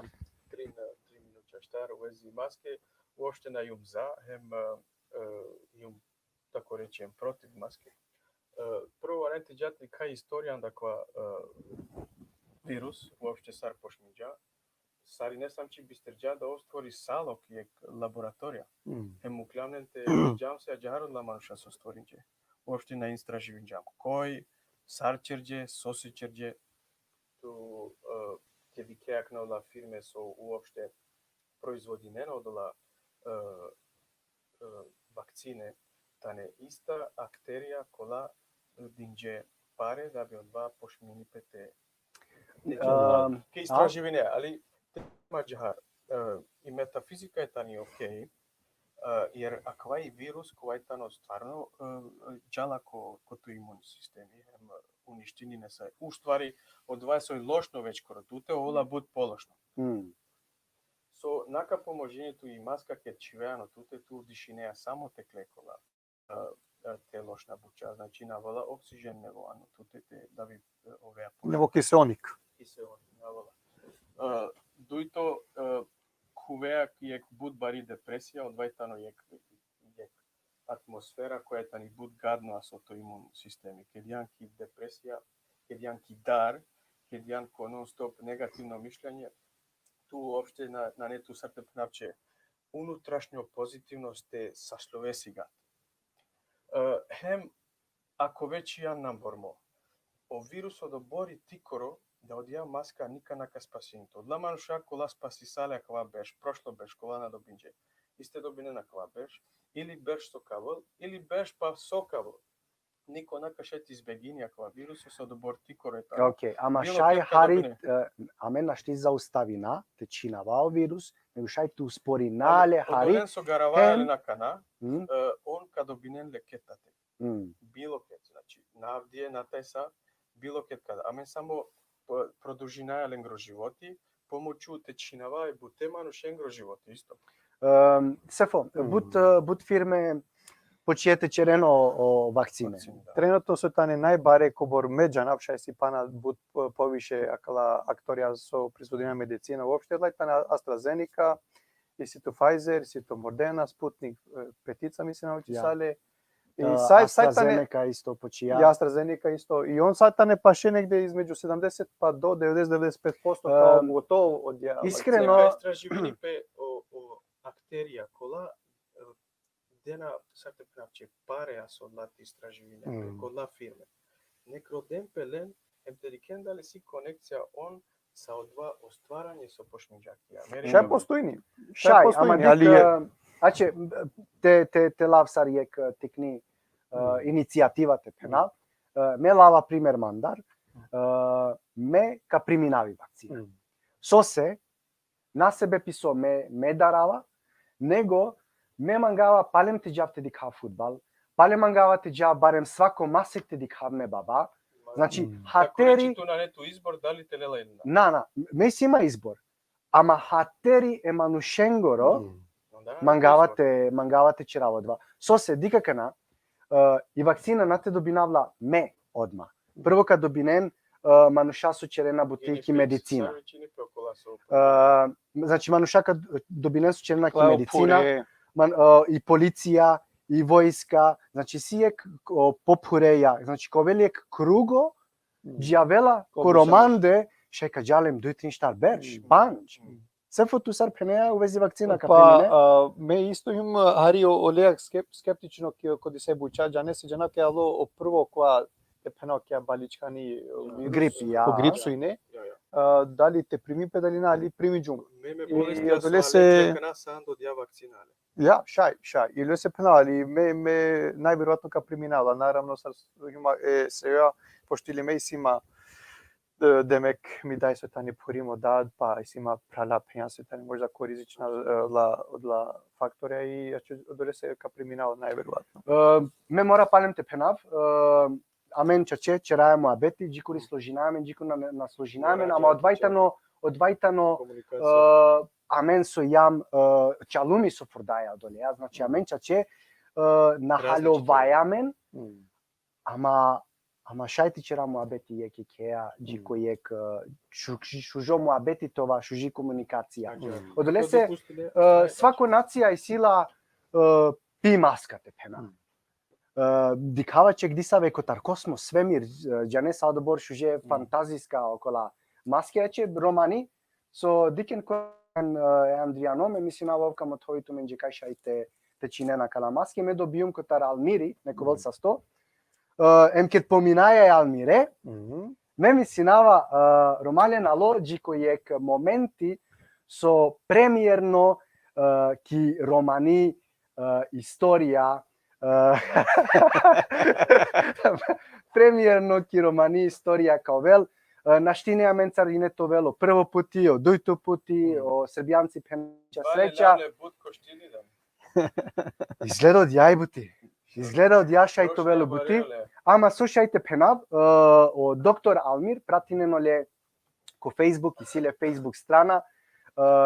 tri, tri minuća štar u vezi maske, uopšte na jum za, hem, e, e, jum, tako rečem, protiv maske. E, prvo, valjani te dža kaj istorija anda kova, e, virus, uopšte sar pošminđa, sar ine sam či bisterđa da ov stvori salo ki jek laboratorija. Mm. Hem mukljam len te džam se ađahar odola manuša so stvorinđe. Uopšte na istraživinđam koj, sar ćerđe, so se ćerđe. Tu, e, ke dikhe akana ola firme so uopšte proizvodinena odola, e, e, vakcine, tane ista akterija kola dinđe pare da bi odova pošmini pe te, te Em, ke a? istraživine, ali te ma ađahar, e, i metafizika i tani okej, e, jer akava i virus, kova i tano stvarno, e, džala ko, ko tu imun sistemi, em, uništini nesa. U stvari, odova soj lošno već koro tute, ola but pološno. Mm. So, na ka pomožini tu i maska, ked čhivea ano tute, tu dišinea samo te klekola, e, e, te lošna buća, znači na vola oksižen nevo ano tute te, da bi, e, ovea puna. Nevo kiseonik. Kiseonik, na vola. E, dujto, e, khuvea jek but bari depresija, odova i tano jek, jek atmosfera koja i tani but gadno aso to imun sistemi. Ked jan ki depresija, ked jan ki dar, ked jan ko non stop negativno mišljenje, tu uopšte na, nane tu sar te phnav će unutrašnjo pozitivnost te sašlove si gad. E, hem, ako već jan nam bormo, o virus odobori tikoro, da odija maska nika na ka spasini. Odola manuša kola spasisale akava berš, prošlo berš, kola na dobinđe, iste dobinen akava berš, ili berš so ka avel, ili berš pa so ka avel. niko na ka šaj te izbegini akava virus, so odobor ti kore taro. Ok, ama Bilo šaj ked ka hari, dobine. e, amen našti zaustavina te čhinava o virus, nego šaj te usporina le hari. Odolen so garavaja Hem- len akana, Mm, e, on ka dobinen le ked tate. mm. Bilo ked, znači, na avdive, na tajsa, bilo ked kada. Amen samo, e, produžinaja lengro životi, pomoću te čhinava i bute manušengro životi isto. Em, Sefo, but, e, but firme počinje te ćeren o, o vakcine. Vakcine, da. Trenutno so tane najbare, kobor me džanav, šaj isi pana but, e, poviše akala aktorja so proizvodina medicina uopšte, odlaj tane AstraZeneca, isi tu Pfizer, isi tu Moderna, Sputnik, e, petica, mislim, na Ja. sale. I E, saj, saj tane, AstraZeneca isto počinja. i AstraZeneca isto. I on sad tane paše negde između sedamdeset pa do devedeset, devedeset pet posto kao Em, gotovo od ja. iskreno- Neka istraživini pe o, o akterija kola, e, dena, sar te phnav, će pare so odla te istraživine pe, Mm. kola firme. Nek roden pe len, em te dikhen dali si konekcija on sa odova ostvaranje so počminđa ki Amerika. Šaj postojini. Šaj, postojini, ama dik, ali je- e, ače, te, te, te lav sar jek, e, tikni, e, Mm. inicijativa te phenav. E, me lava primer mandar, e, me ka priminavi vakcina. Mm. Sose, na sebepi so me, me darava, nego me mangava palem te džav te dikhav fudbal, palem mangava te džav barem svako masek te dikhav me baba. Znači, Mm. hateri, Tu nane tu izbor, dali te lela ili na. na, na, me si ima izbor. Ama hateri e manušengoro, Mm. Onda mangava izbor. te, mangava te ćerav odova. Sose, dik akana, e, i vakcina na te dobinav la me odma. Prvo ka dobinen, e, manuša so ćerena buti Ili ki pe, medicina. sar vičini pe okola so E, znači, manuša ka dobinen so ćerena ki Klao medicina, pure. man, e, i policija, i vojska, znači, si jek, o, pophureja, znači, ka ovel jek krugo, dži avela, Ko ko romande, šaj ka džal em duj, trin, štar berš, Mm. pandž. Sefo, tu sar phenea u vezi vakcina ka Pa, primine? A, me isto hijum, a, hari o, olea skep-, skeptično ki, ko disaj buća, džane si, džana ke alo o prvo kova te phena kija baličkani, o, virus, Gripi, ja. O grip so ine. Ja, ja. A, dali te primi pe, dali na, ali primi džum. Me, me I bolestija odolese- sva le kana sa ando dija vakcina, ale. Ja, šaj, šaj. Ili se phena, ali me, me najverovatno ka priminava. Naravno, sar s-, ima, e, se ja, pošto ili me isi ma, e, demek, mi daj so tani phurimo dad, pa isi ma phrala, phenja so tani možda ko rizična, e, la, la faktorja i ja ću odolese ka priminava najverovatno. E, me mora palem te phenav, e, amen čače, ćeraja muabeti, džikuri složina amen, džikuri na, na složina amen, ama odova i tano, odova i tano, Komunikacija. e, amen so jam, e, čalumi so furdaja odoleja, znači amen čače, e, na Različito. Halovaja amen, Mm. ama, ama šaj te ćera muabeti jekh jekheja, džiko jekh, e, šu-, šu-, šužo muabeti te ova, šuži komunikacija. Znači, Odolese, to dopustile, e, svako nacija isi la, e, pi maska te phena. Mm. E, dikhava će disave kotar kosmos, svemir, e, džane sa odobor šuže fantazijska okola maske, ače romani, so dikhen ko, e, Andrijano, me misinava ov ka mothovi tumenđe kaj šaj te, te činen akala maske, me dobijum kotar Almiri, nek ovel sasto, e, em ked pominaja e Almire, Mhm. me misinava, e, romalen, alo džiko jekh momenti so premierno, e, ki romani, e, istorija, e, premierno ki romani istorija ka ovel, e, našti ine amencar ine te ovel o prvo puti, o dujto puti, o Srbijanci phenena sreća. But koštini da. Izgleda odjaj buti. Izgleda odjaj šaj te ovel o buti. Ama so šaj te phenav, e, o doktor Almir, pratinen ole ko Facebook, isi le Facebook strana, e,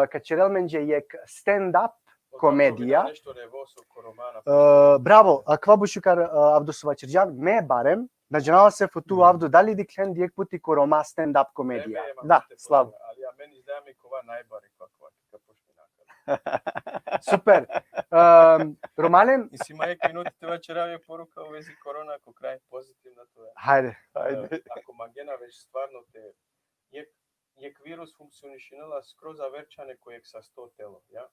ka ćerel amenđe jekh stand-up komedija. Nešto revo so ko romana. E, bravo, akava but šukar, e, Avdo so vaćerđan, me barem, na džanava se fo tu, Avdo, dali dikhlen jekh puti ko Roma stand-up komedija? Da, slav. Ali amen izgleda mi kova najbari, kova, kova, ka počmina. Super. Em, romalen? Isi ma jekh minuti te vaćerav jekh poruka u vezi korona, ko kraj pozitivna to je. Hajde. Ajde. E, ako mangena već stvarno te, jekh, jekh virus funkcionišinela skroz averčhane ko jekh sasto telo, ja?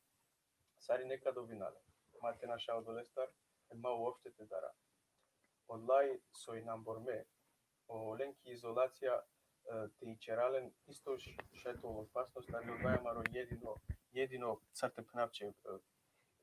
Sar i nekad ovinale. Ma te naša odolestar, ma uopšte te dara. Odlaj so i nambor me, olen ki izolacija, e, te ićeralen isto š-, šeto opasnost, ali odlaj amaro jedino, jedino, sar te phenavče, e,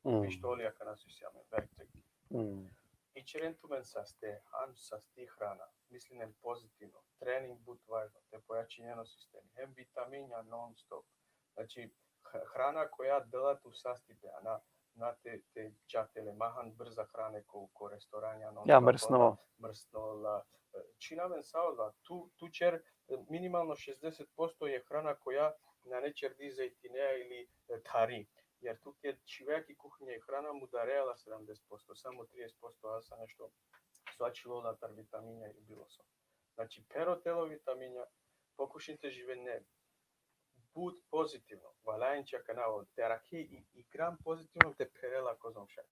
Mm. pištolija kana so isi amen, werkzeug. Mm. Ićeren tumen saste, han sasti hrana, mislinen pozitivno, trening but važno, te pojačinjeno sistemi, hem vitaminja non stop. Znači, h-, hrana koja dela tu sastipe, a na, na te, te čatele, ma han brza hrane ko, ko restoranja, non Ja, stop, mrsno. Mrsno, la, e, čhinaven sa ola, tu, tu ćer, e, minimalno šezdeset posto je hrana koja nane ćerdi zejtineja ili, e, thari. Jer tu ked čhivea ki kuhinja i hrana mudarea la sedamdeset posto, samo trideset posto asa nešto so ačhilo latar vitaminja i bilo so. Znači, phero telo vitaminja, pokušin te živine but pozitivno, valjain će kana o, te arakhe i, i gram pozitivno te pherela kozom šaj.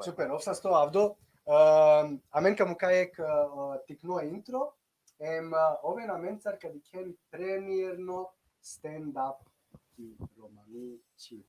Super, ov sasto Avdo. Ehm, amen ka muka jekh, eh, tikno intro, em, eh, oven amencar ka dikhen premierno stand-up ki romani čhib.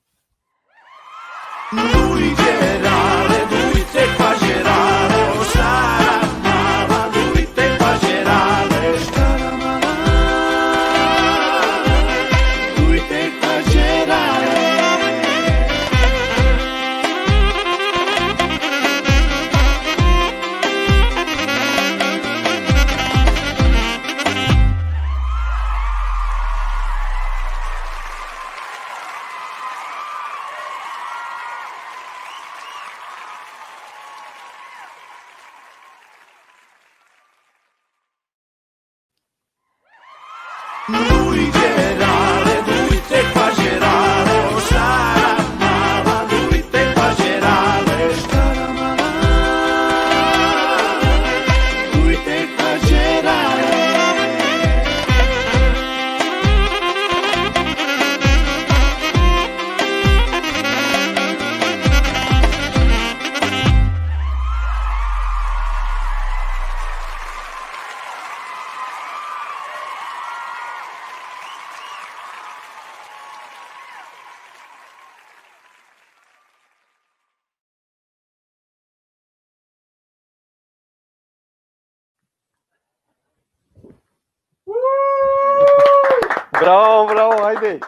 Bravo, bravo, ajde.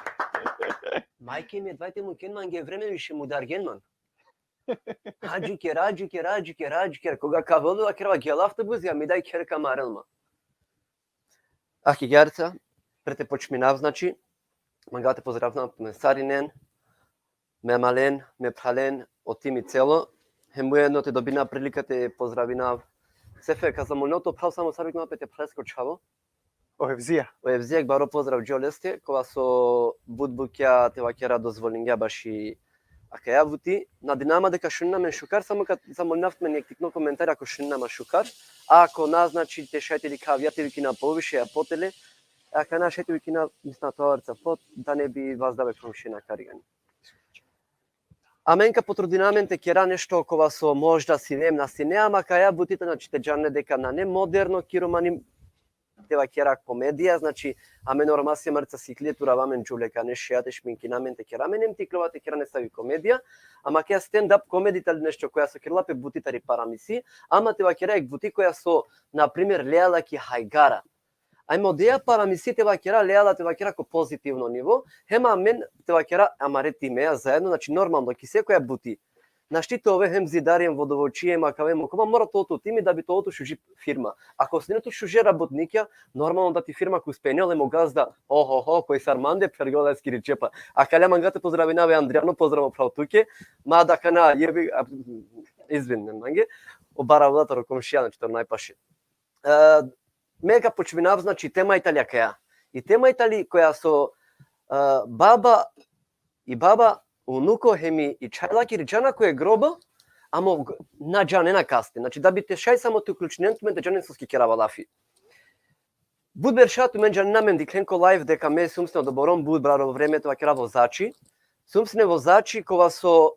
Majke mi, dvajte mu ken mange vreme više mudargen man. Adžuker, adžuker, adžuker, adžuker. Koga ka avol la kerava gel avtobus, ja mi daj ker ka marel ma. Ah, ki gerca, pre te počminav, znači, manga te pozdravinav me sarinen, me amalen, me phralen, o timi celo. Hem ujedno te dobina prilika te pozdravinav. Sefe, ka zamolinav to phral samo sar viknava pe te phralesko čhavo. O Evzija. O Evzija, baro pozdrav dži oleske, kova so but bukja te vakera dozvolingja baši akaja buti. Nadinama deka šunina amen šukar, samo ka zamolinav tumen jekh tikno komentar ako šunina ma šukar. A ako na, znači, te šaj te dikha avdive te vikina poviše, a potele. Akana šaj te vikina, misna, tovarca pot, da ne bi vazdave komšina karigani. Amen ka potrudina amen te kera nešto kova so možda sine, na sine, ama akaja buti ta, znači, te džane deka nane moderno ki romani, te vakera komedija, znači, amen o Roma siem arica sikle te urava amen džuvle, ka ne šeja te šminkina amen te kera amen, em te iklova te kera nesavi komedija, ama akaja stand-up komedi tali nešto koja so kerela pe buti tari paramisi, ama te vakera jekh buti koja so, na primer, lea la ki hajgara. Ajmo, ideja paramisi te vakera, lea la te vakera ko pozitivno nivo, hem amen te vakera amare timeja zaedno, znači, normalno, ki sekoja buti. Našti te ove hem zidari, hem vodovođi, hem akava, hem okova, mora te ovel tu timi da bi te ovel tu šuži firma. Ako sine tu šuže rabotnikja, normalno da ti firma ka uspenel, hem o gazda, ho, ho, ho, koj sar mande, phergjola eskiri džepa. Akale manga te pozdravinav e Andrijano, pozdrav phral tuke, mada akana, jebi, a, izvin, mange, o baravla taro komšija, znači, taro najpaše. E, me ka počminav, znači, tema i tali akaja. I tema i tali koja so, e, baba, i baba, unuko hem i čhajlakiri džana ko e groba, amo g-, na džanena kaste. Znači, da bi te šaj samo te uključinen tumen te džanen soske kerava lafi. But berša tumen džanena, amen dikhlen ko live deka me sum sine odobor, but baro vreme te vakera vozači. Sum sine vozači kova so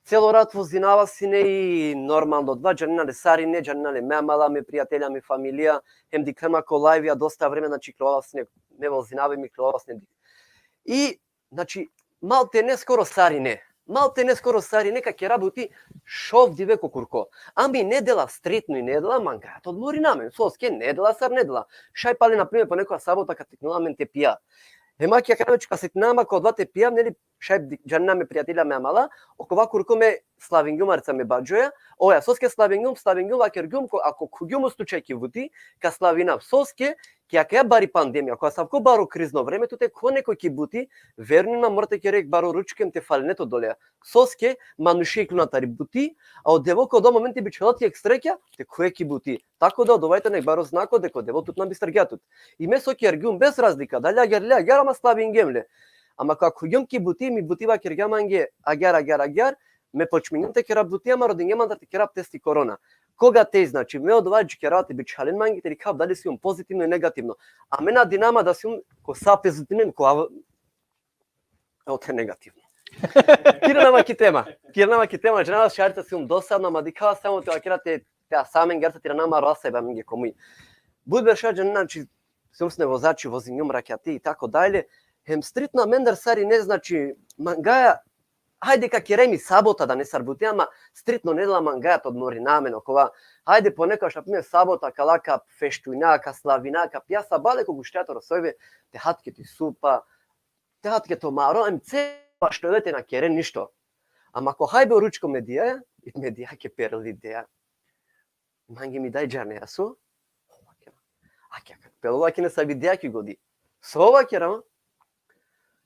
celo rat vozinava sine i normalno, dova džanena le sarine, džanena le me amala, me prijatelja, me familija, hem dikhlen ma ko live, ja dosta vreme, znači, iklova sine, me vozinava, me iklova sine. I, znači, maltene skoro sarine. Maltene skoro sarine ka kera buti šov dive ko kurko. Ami nedela, stritno i nedela, manga te odmorina amen, soske nedela sar nedela. Šaj pale, na primer, po nekoja sabota ka tiknela amen te pija. Hem akija ka, znači, ka setina ma ko odova te pijav, neli, šaj di-, džanena me prijatelja me amala, okova kurko me slavingjum, arca me badžoja, oja, soske slavingjum, slavingjum, vakergjum, ko, ako khugjum u slučaj ki buti, ka slavinav, soske, ki akaja bari pandemija, ko asavko baro krizno vreme, tute ko nekoj ki buti, verujnen ma, mora te kere baro ručko hem te faline to doleja. Soske manuše ikluna tari buti, a o Devel ko odova momenti bičhala ti jekh srekja, te khuje ki buti. Tako da odova tano jekh baro znako deka o Devel tut na bistergja tut. I me so kergjum, bez razlika, dali agjar ili agjar, ama slavingjem le. Ama ka khugjum ki buti, mi buti vakergja mange, agjar, agjar, agjar, me počmingjum te kera buti, ama rodingja man da te kera testi korona. Koga te, znači, me odova džikera te bičhalen mange, te dikhav dali sijum pozitivno i negativno. A me nadinama da sijum ko sa pozitivno, ko av-, Evo te negativno. Ka irana ma ki tema. Ka irana ma ki tema, džanava, šaj arca sijum dosadno, ama dikha samo te vakera te, te asa amenge, arca te irana ma rasa i ba amenge ko muj. But berša, džanena, znači, sijum sine vozači, vozingjum rakjati i tako dalje. Hem striktno amendar sarine, znači, mangaja, hajde ka kera mi sabota da ne sar buti, ama striktno nedela mangaja te odmorina amen okova. Hajde ponekad, na primer, sabota kala ka feštujna, ka slavina, ka pija, sabale ko gušteja toro sojbe, te ha tuke ti supa, te ha tuke to maro, em ce bašlove te na kere ništo. Ama ko hajbe o ručko me dija, i me dija ke perel ideja. Mange mi daj, džanea so? Akija ka pelo, akine savi ideja ki godi. So vakera?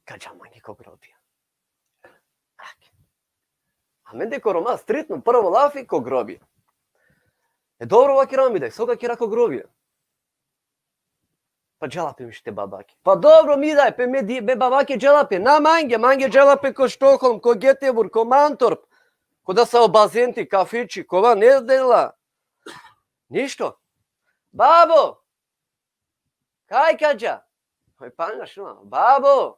Ka dža mange ko grobija. Akija. Amende ko Roma striktno prvo lafi ko grobija. E dobro, vakera, mi daj, so ka kera ko grobija? Pa džala pe, miš, te babake. Pa dobro, mi daj, pe me di-, me babake džala pe. Na mange, mange džala pe ko Štokholm, ko Geteborg, ko Mantorp. Ko da sa o bazenti, kafiči, kova ne dela. Ništo. Babo! Kaj ka dža? Oj, pana šuna. Babo!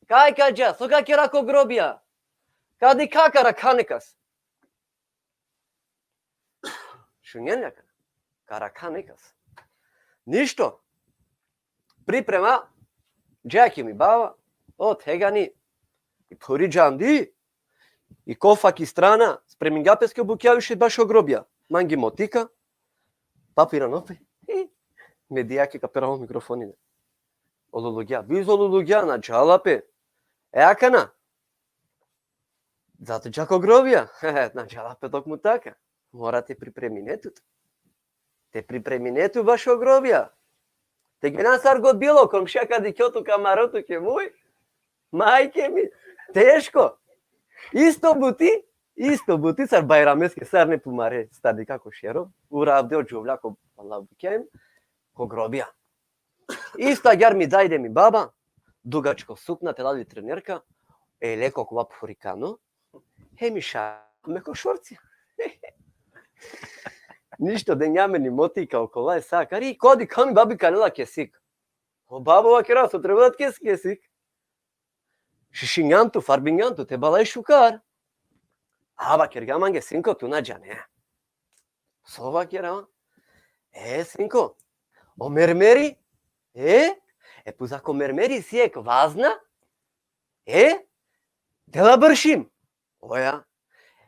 Kaj ka dža? So ka kera ko grobija? Ka dikha, ka rakha nekas. Šunjen li akana? Ka rakha nekas. Ništo. Priprema, dža ki mi baba, o tegani, i phuri džandi, i kofa ki strana, spremingja peske o bukja, više bašo grobija. Mange motika, papi irano pe, i, me dija ke ka perav o mikrofoni. Olulugja, bizo olulugja, na džala pe. E akana, Zato dža ko grobija. Na džala pe dok mutaka. Mora te pripremine tut. Te pripremine tut bašo grobija. Te gena sar god bilo, komšija ka dikhel tu, ka marel tuke muj. Majke mi. Teško. Isto buti, isto buti sar Bajrameske, sarine pumare stadika ko šero. Uravde o džuvlja ko, Allah bukjem, ko grobija. Isto agjar mi daj hem mi baba, dugačko sukna, te lali trenerka, e leko kova phurikano, hem i šame ko šorci. Ništo, dengja amen i motika okola, e sa kari, ko dikha mi babi ka lela kesik. O babo, vakera, so treba te kes kesik. Šišingjan tu, farbingjan tu, te balaj šukar. A vakergja mange, sinko, tu na džanea. So vakera? E, sinko, o mermeri, e, e, puza ko mermeri isi jekh vazna, e, te la bršim. Oja.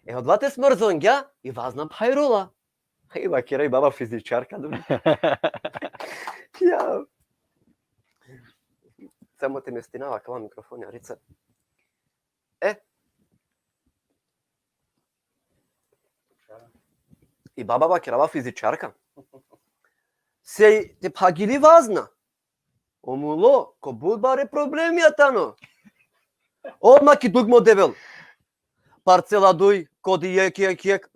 E, odova te smrzongja, i vazna phajrola. I vakera, i baba fizičarka, dobro. Ja. Samo te mestinav akava mikrofoni, Arica. E. I baba vakerava fizičarka. Se te phagili vazna. O mulo, ko but bare problemija tano. Odma ki dugmo Devel. Parcela duj, kodi jek, jek, jek.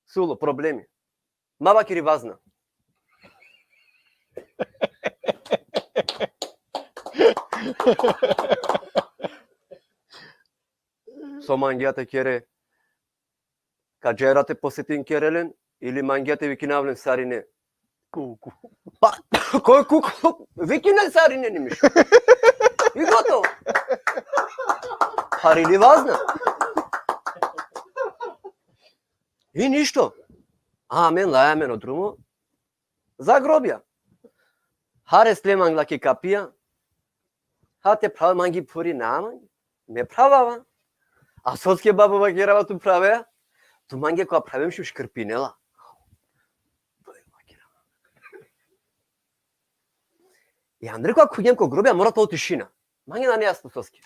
Sulo, problemi. Ma vakeri vazna. So mangea te kere? Ka dža te posetin kerelen, ili mangea te vikinav len sarine? Kuku. Pa, koj kuku? Vikinen sarine, ni miš. I gotovo. Pharili vazna. I ništo. Amen, laja amen o drumo. Za grobija. Hare sle mangla ki kapija. Ha te phrav mangi phuri, na mangi. Me phravava. A soske babo vakerava tu phravea? Tu mange ko phravem šu škrpinela. I andre ko, ako idem ko grobija, mora to tišina. Mange nane jasno soske.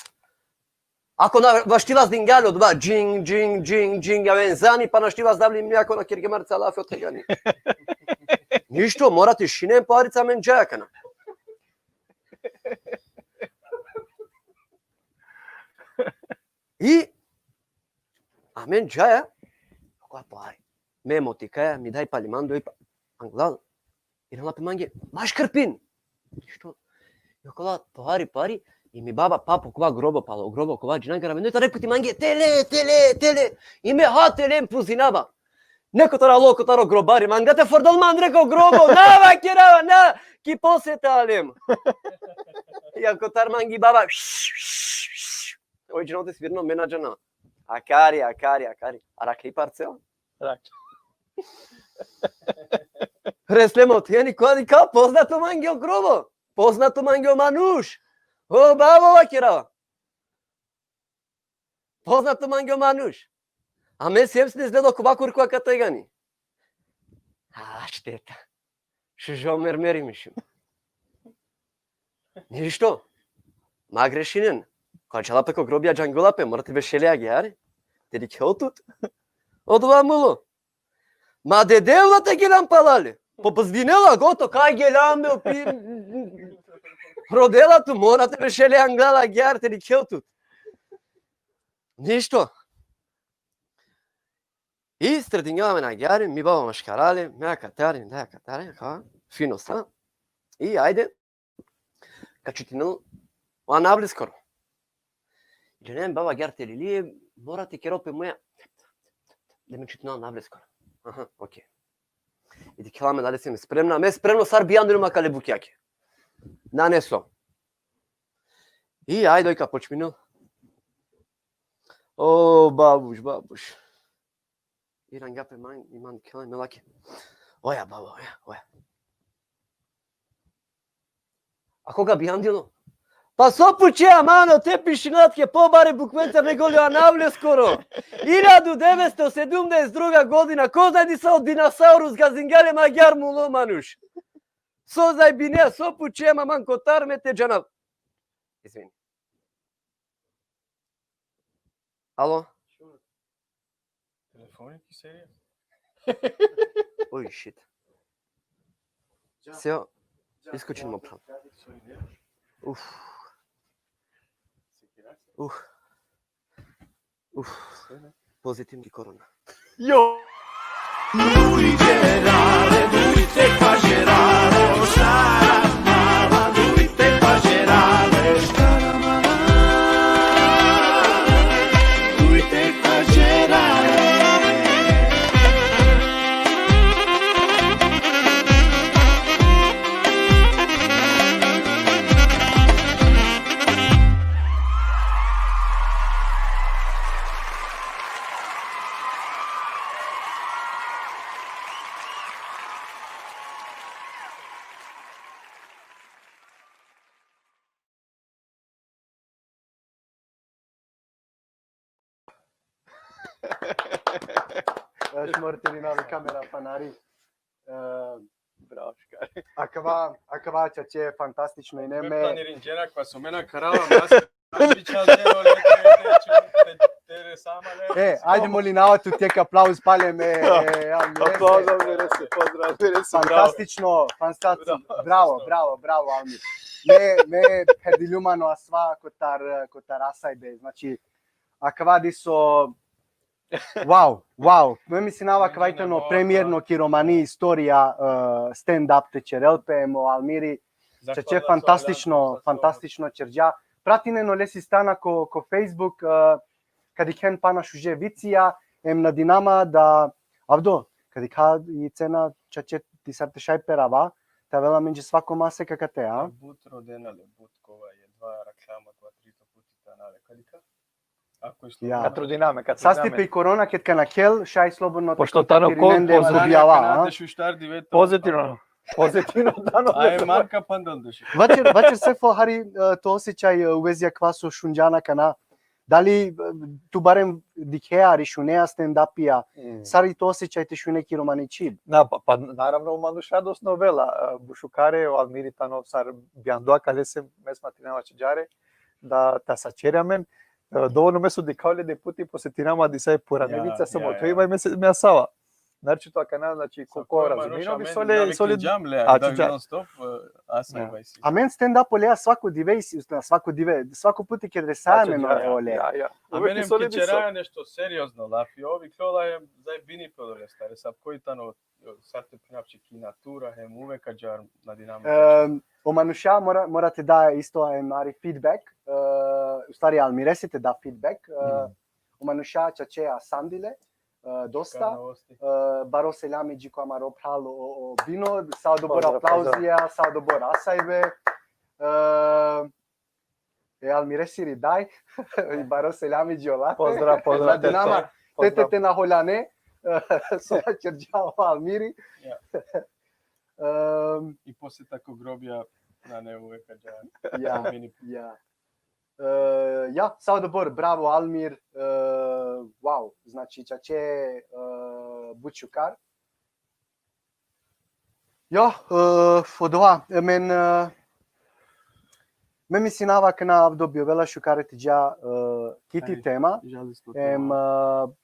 Ako na vaštila zdingali odova, džing, džing, džing, džing, aven zani, pa našti vazdavli mi ako na kirge marca lafi o tegani. Ništo, mora tišina, em parica, amen džaja akana. I amen džaja, ko pari. Me motikaja, mi daj pali mando i pa anglal. I nala pe mange, maš krpin. Što? I okola pari, pari, i mi baba, papa, kova grobo palo, grobo kova, džinangara mendo, i tare puti mange, tele, tele, tele. I me ha tele, em puzinava. Neko taro alo, ko taro grobari, manga te fordol mandre ko grobo, na vakerava, na, ki poseta alem. I ako tar mangi baba, oj džinote svirno, me na džana. Akari, akari, akari. Arakli parcel? Arakli. Resle mo teni, ko dikha, poznato mange o grobo. Poznato mange o manuš. O babo, vakerava. Poznato mange o manuš. A me sem sine izgleda kova kurko akate gani. A, šteta. Šužo mermeri mišim. Ništo. Ma grešinen. Ko ačala pe ko grobija, džangela pe, mora te bešele agjar. Te dikhel tut. Odova mulo. Ma dede, ula te gelam palale. Po pozdinela, goto, kaj gelam be, pi. Rodela tu, mora te bešele anglal agjar, te dikhel tut. Ništo. I sredinela amen agjar, mi baba maškarale, me akatari, da akatari, ha, fino sa. I ajde. Ka čutinel o anavleskoro. Džanen baba agjar te lili, mora te kerol pe muja. Da me čutinel o anavleskoro. Aha, okej. I dikhela me dali sem spremna, me spremno sar bijandilum akale bukjake. Nane so. I ajde, oj ka počminel. O, babuš, babuš. I ranga pe man, i man kela me lake. Oja, baba, oja, oja. A koga bijandilo? Pa so pučea, mano, te pišinatke pobare bukvencar nego li o anavleskoro. Iljadu devetsto sedumdeset druga godina, ko zna di sa o dinosaurus gazingali, ma agjar mulo manuš. So zajbinea, so pučea, ma man kotar me te džanav. Izvini. Alo? Telefoni ki serija? Oj, shit. Sve, isključen mobiteli. Uf. Uf. Uf. Pozitivni korona. Jo! Eš, mora te linav i kamera, fanari. E, bravo, šukar. Akava, akava čače fantastično ine. Me me planirinđena, kova so me na karava, mas, mas bičalđeno, le, le, le, te, te, te, sama, le. E, ajde, molinava tut jekh aplauz palem, e, e, Almir. Aplauz, Almir, se, pozdrav, Almir, se, bravo. Fantastično, fantastično. Bravo, bravo, bravo, Almir. Me, me perdiljum ano asva kotar, kotar asajbe. Znači, akava diso, wow, wow. Me mislinava akava i tano premierno ki romani istorija, e, stand-up te ćerel pe, em o Almiri čače fantastično, fantastično ćerđa. Pratinen olesi strana ko, ko Facebook, e, ka dikhen pana šuže vicija, em nadinama da, Avdo, ka dikha i cena čače disar te šaj perava, te avela amenđe svako masek akate, a? But rodena le, but kova, jedva reklama, kova trito puti tana le, ka dikha. Ako je slobodno. Ja. Ka trudina me, ka trudina me. Sastipe i korona, ked ka nakhel, šaj slobodno te kontaktirinende ko objava, a? Pozitivno. Pozitivno tano. Aj, marka pandal duši. Vaćer, vaćer Sefo, hari, e, to osjećaj, e, u vezi akava so šunđan akana, Dali, e, tu barem dikhea, hari šunea stand-upija, Mm. sar i to osećaj te šune ki romani čhib? Na, pa, pa naravno, o manuša doslovno ovela, e, but šukare, o Almiri tano sar bjando akale, se me smatrinav ačhadžare, da, da sačera amen, e, dovoljno me so dikhav le di puti, posetinama disave purane Ja, vica, samo ja, to ja. ima i me, me asava. Znači, to akana, znači, ko, ko razumino bi, sole, sole, Džam le, a, da, dža- non stop, e, asaj Ja. Vajsi. Amen stand-up olea svako dive, isi, na, svako dive, svako puti ked resa A, amen ja, olea. Ja, ja. A Uvek menem sole ki ćera nešto seriozno lafi, ovi klola hem zajebini pe odolestar, sab koj tano, e, sar te phinav će, ki natura, hem uvek ađar nadinam. Em, o manuša mora, mora te da isto em hari feedback, e, u stvari Almiresi te da feedback, e, Mm. o manuša čače asandile, e, dosta, e, baro selami dži ko amaro phral o, o Bino, sa odobor Pozdrav, pozdrav. Aplauzija, sa odobor asajbe, e, e Almiresi ri daj, i baro selami dži olate. Pozdrav, pozdrav, Nadinama, teto. te, te, te na holjane, e, so vaćerđa o Almiri. Ja. Em, I posle tako grobija, na, ne, uvek ađar. Ja, Zajebini. ja. E, ja, sa odobor, bravo Almir, e, wow, znači čače, e, but šukar. Ja, e, odova, e, men, e, me mislinava akana avdo bi ovela šukare te dža, e, ki ti Ajde. tema, Žalostno em, tema. e,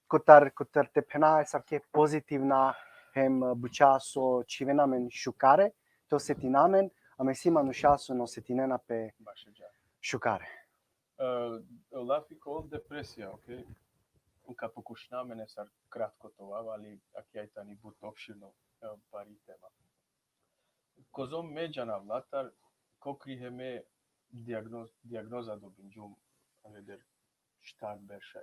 kotar, kotar te phena asavke pozitivna, hem, e, buća so čhivena amen šukare, te osetina amen, a me si manuša so na osetinena pe Baš ađar. šukare. E, lafi ko depresija, okej? Ka pokušinav amen sar kratko te ovav, ali akija tani but opširno, e, bari tema. Kozom me džanav latar, kokri hem me diagnoz-, diagnoza dobinđum, reder štar berš.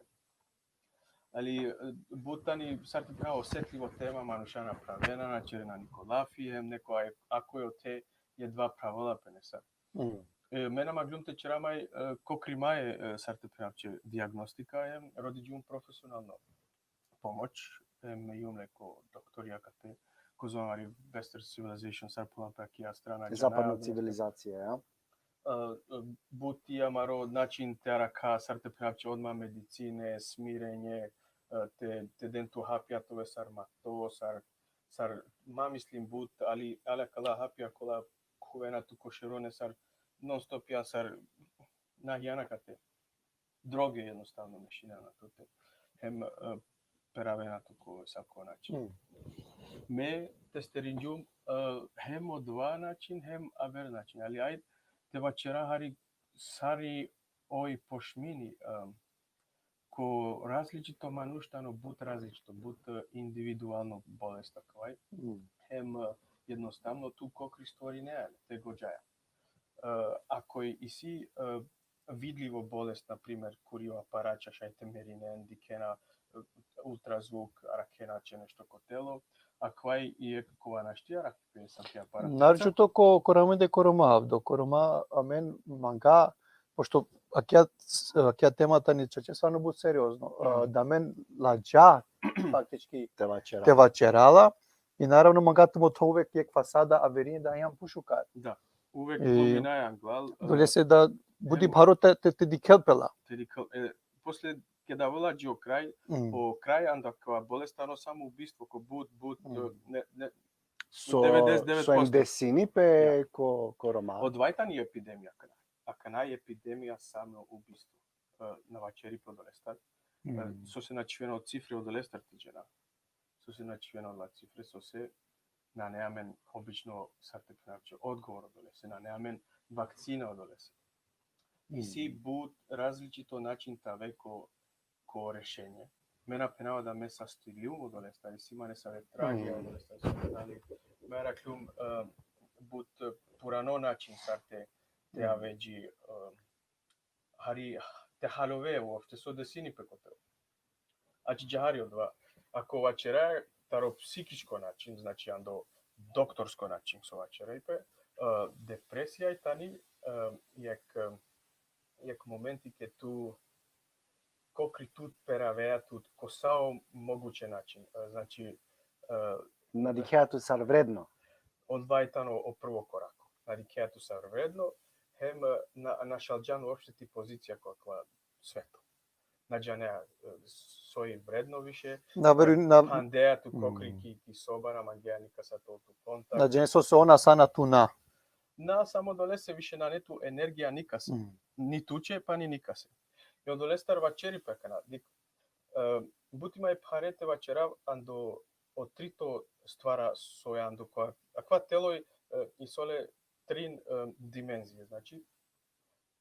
Ali, e, but tani, sar te phena, osetljivo tema, manuša na pravena, na ćerena niko lafi, hem neko aj, ako je ote, jedva pravela pe nesar. Mm. E, me na maglum te ćera maj, e, kokri maj, e, sar te phena će diagnostika, hem rodinđum profesionalno pomoć, hem me jum neko doktorija kate, kozom hari Western civilization, sar pulam pe akija strana, Zapadno džanav, civilizacija, ja? e, e, but i amaro način te arakha, sar te phena će, odma medicine, smirenje, e, te, te den tu hapija te ove sar ma to, sar, sar ma, mislim, but, ali, ali akala hapija kola khuvena tu ko šero nesar, non stop ja sar na hijana kate. Droge jednostavno mešinena tute. Hem, e, peravena tu ko sako način. Mm. Me testerinđum, e, hem odova način, hem aver način. Ali aj te vaćera hari sar i oj pošmini, e, ko različito manuš tano but različito, but, e, individualno bolest, akava. Mm. Hem, e, jednostavno tu kokri stvorinea le, te gođaja. E, ako isi, e, vidljivo bolest, na primer, kuri o aparaća šaj te merinen, dikhena, e, ultrazvuk, arakhena će nešto ko telo, akava i jekh kova našti arakhi pe sa ki aparat. Naročito ko, ko Roma, de ko Roma, avdo, ko Roma amen manga, pošto akija, akija tema tani čače stvarno but seriozno. A, Mhm. Da amen ladža, faktički, Te vaćera. te vaćera la, i naravno manga te motha uvek jekh fasada, averini da hijam pošukar. Da, uvek I glumina anglal, e, Dolese da budi em- baro te, te, te dikhel pe la. te dikhel, e, posle keda avela dži o kraj, Mm. o kraj ando akava bolest tano samoubistvo, ko but, but, Mm. e, ne, ne, So, devedeset devet posto. So em desini pe ko, ko Roma. Odova i tani epidemija akana. Akana i epidemija samoubistvo. E, na vaćeri pe odolestar. E, Mm. so se na čhivena o cifre, odolestar te džana. So se na čhivena odola cifre, so se nane amen obično, sar te phena će, odgovor odolese, nane amen vakcina odolese. Isi but različito način te ave ko, ko rešenje. Me na phenava da me sastiljum odolestar, isi ma nesave tragija Mm. odolestar, so, ali me arakljum, e, but purano način sar te, te Mm. ave dži, e, hari te halove uopšte so desini pe ko telo. Ađahar i odova. Ako vaćera taro psihičko način, znači ando doktorsko način so vaćera i pe, e, depresija i tani, e, jekh, e, jekh momenti ked tu kokri tut peravea tut ko sa o moguće način. E, znači, e, Na dikhea tut sar vredno. Odova i tano o prvo korako. Na dikhea tut sar vredno, hem, e, na, našalđan uopšte ti pozicija ko akava sveto. Na džanea, e, soj vredno više, Na veru-, e, na- phandeja tu kokri Mm. ki, ki soba, na mangeja nikasa te ol tu kontakt. Na džanea sose ona sana tu na. Na, samo odolese više nane tu energija nikase. Mm. Ni tuće, pa ni nikase. I odolestar vaćeri pe akana. Dik, e, buti maj phare te vaćerav ando o trito stvara soja ando kova. Akava telo, e, isi ole trin, e, dimenzije, znači,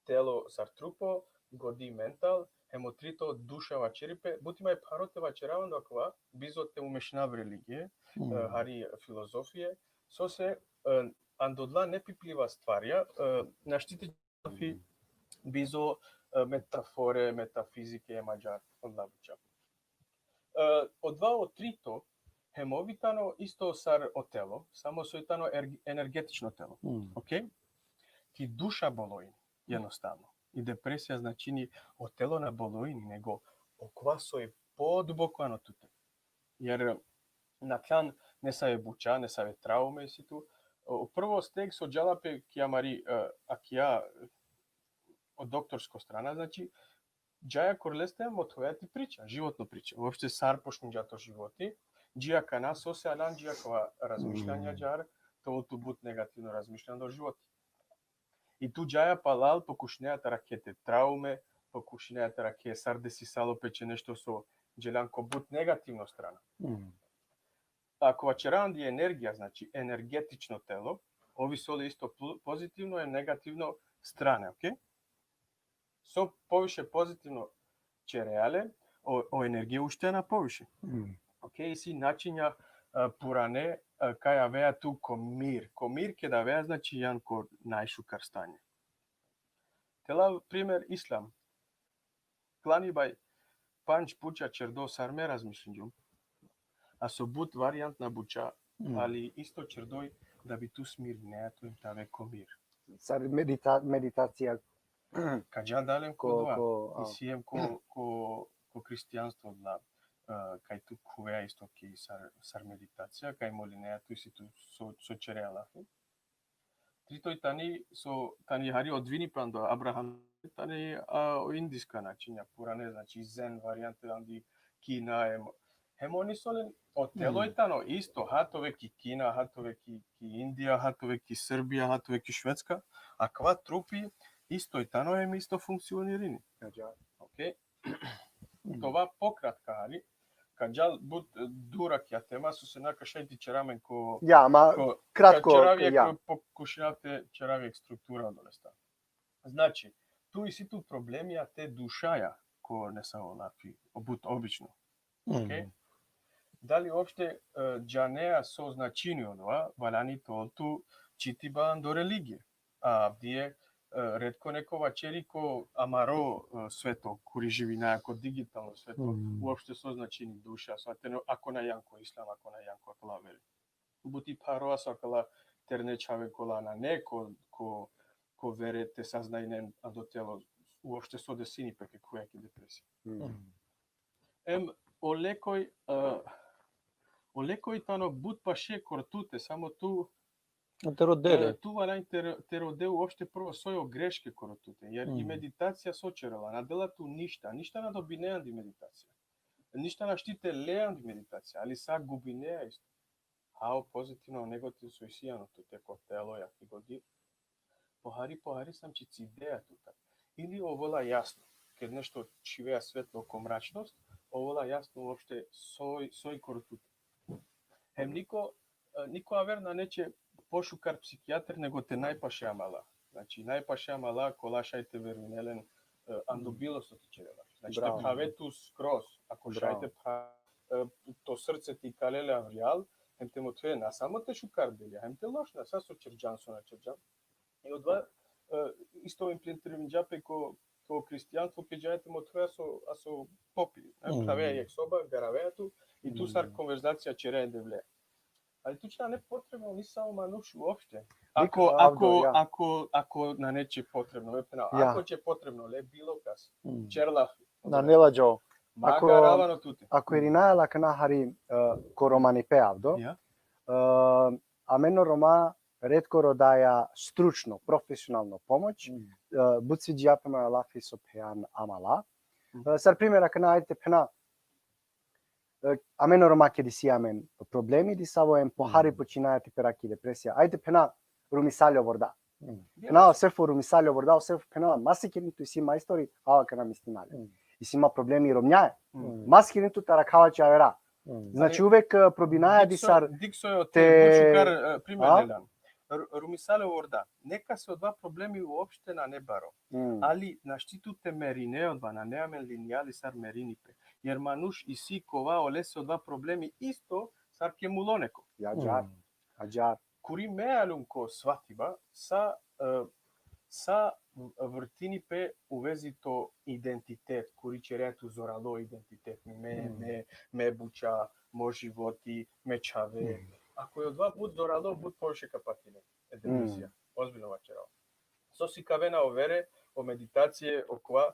telo sar trupo, godi mental, hem o trito duša vaćeri pe, buti maj pharo te vaćerav ando akava, bizo te umešnav religije, Mm. e, hari filozofije, sose, e, ando odla nepipliva stvarja, e, našti te lafi bizo, e, metafore, metafizike, mađar, odla buća. E, odva o trito, hem ov i tano isto sar o telo, samo soj tano er-, energetično telo. Mm. Ok? Ti duša bolojni, jednostavno. I depresija značini o telo na bolojni, nego okova soj poduboko ano tute. Jer na than nesave buća, nesave traume isi tu. O prvo steg so džala pe ki amari, e, akija, o doktorsko strana, znači, džaja kor leste, mothoja ti priča, životno priča. Uopšte sar počminđa to životi, dži akana, sose alan dži akava razmišljanja Mm. džar, te ol tu but negativno razmišljanja o životi. I tu džaja palal, pokušinea te arakhe te traume, pokušinea te arakhe sar desisalo pe će nešto so dželan ko but negativno strana. Mm. Ako vaćera andi energija, znači energetično telo, ov isi ole isto pl-, pozitivno i negativno strane, ok? So poviše pozitivno ćerea le, o, o energija uštena poviše. Mm. Ok, isi načinja, e, purane, e, kaj avea tu ko mir. Ko mir keda avea, znači, jan ko najšukar stanje. Te lav primer islam. Klani baj pandž puča ćerdo sar me razmišlinđum. A so but varijantna buća, Mm. ali isto ćerdoj da bi tu smirinea tu hem te ave ko mir. Sar medita-, meditacija. Ka džan dalem ko, Ko, dova, ko, a. isi hem ko, ko, ko hristijanstvo dla, e, kaj tu khuvea isto ki sar, sar meditacija, kaj molinea tu, isi tu so, so ćerea lafi. Tritoj tani, so tani hari odvini pe ando Abraham, tani, a, o indiska načinja, purane, znači zen varijante andi Kina, hem, hem oni so len, o telo Mm. i tano isto, hatove ki Kina, hatove ki, ki Indija, hatove ki Srbija, hatove ki Švedska, a kava trupi isto i tano hem isto funkcionirini. Ok? Mm. Tova pokratka hari, ka džal but, e, dura kija tema, so se na ka šaj ti ćera amen ko, Ja, ma, ko, kratko, ka ćerav jek, ja. Pokušinav te ćerav jek struktura odolesta. Znači, tu isi tu problemija te dušaja, ko nesavo lafi, o but obično. Ok? Mm. Dali uopšte, e, džanea so značini odova, valjani te ol tu čitiba ando religije. A avdive, e, retko neko vaćeri ko amaro, e, sveto, kuri živinaja, ko digitalno sveto, Mm. uopšte so značini duša, so te ne, ako na jan ko islam, ako na jan ko akala vere. Buti pharo so akala terne čhave kola nane ko, ko, ko vere te saznajnen ando telo, uopšte so desini pe ke khuja ki depresija. Mm. Mm. Em, o lekoj, e, o lekoj tano but paše kor tute, samo tu, Te rodele. e, tu valjani te, te rode uopšte prvo soj o greške kor tute, jer i Mm. meditacija so ćerela, na dela tu ništa, ništa na dobinea andi meditacija. Ništa našti te lea andi meditacija, ali sa gubinea isto. A o pozitivno, negativno so isi ano tute ko telo, ja ki godi. Pohari, pohari sam čicidea tutar. Ili ovola jasno, ked nešto čhivea svetlo ko mračnost, ovola jasno uopšte soj, soj kor tute. Hem niko, e, niko aver nane će pošukar psihijater nego te najpaše amala. Znači, najpaše amala kola šaj te verujne len, e, ando Mm. bilo so te ćerela. Znači, Bravo. te phave tu skroz, ako šaj Bravo. te pha-, e, to srce te ikale le avrijal, hem te mothe na samo te šukar delja, hem te lošna, sa so ćerđan, so na ćerđan. I odova, e, isto implementirinđa pe ko, ko hristijanstvo, ked džaja te mothe so, a so popi, ne? Mm. Pravea jek soba, garavea tu, i tu sar Mm. konverzacija ćerea e Devle. Ali tu će nane potrebno nisavo manuš uopšte. Ako, Avdo, ako, ja. ako, ako nane će potrebno, me phena, Ja. ako će potrebno, le bilo kas, Mm. ćer lafi. Nane ladžo. Makar Ako- aravano tute. Ako irinaja la akana hari, e, ko romanipe avdo, Ja. e, amen o Roma, Retkoro daja stručno, profesionalno pomoć. E, but sviđa pe ma lafi so phejan amala. E, sar primer, akana ajde te phena, e, amen o Roma ked isi amen problemi, disavo em pohari počinaja te pera ki depresija. Ajde phena rumisalja o vorda. Phena o Sefo rumisalja o vorda, o Sefo phena, ma sikirin tu, isi majstori, ava akana mislinalja. Isi ma problemi romnjaja. Ma sikirin tu, taro akava čhavera. Znači, uvek, e, probinaja disar. Dik so, dik so te but šukar, e, primer delan. Ru-, rumisalja o vorda. Nekase odova problemi uopšte nane baro. Ali našti tu te merine odova, nane amen linija disar merini pe. Jer manuš isi kova olese odova problemi isto sar ke mulo neko. Ađar. Ađar. Kuri me aljum ko svatiba, sa, e, sa v-, vrtini pe u vezi to identitet, kuri ćerea tu zoralo identitet, me, me, me buća, mo životi, me čhave. Ako i odova but zoralo, but poviše ka patine e depresija. Ozbiljno vaćerava. So sikavena o vere, o meditacije, okova,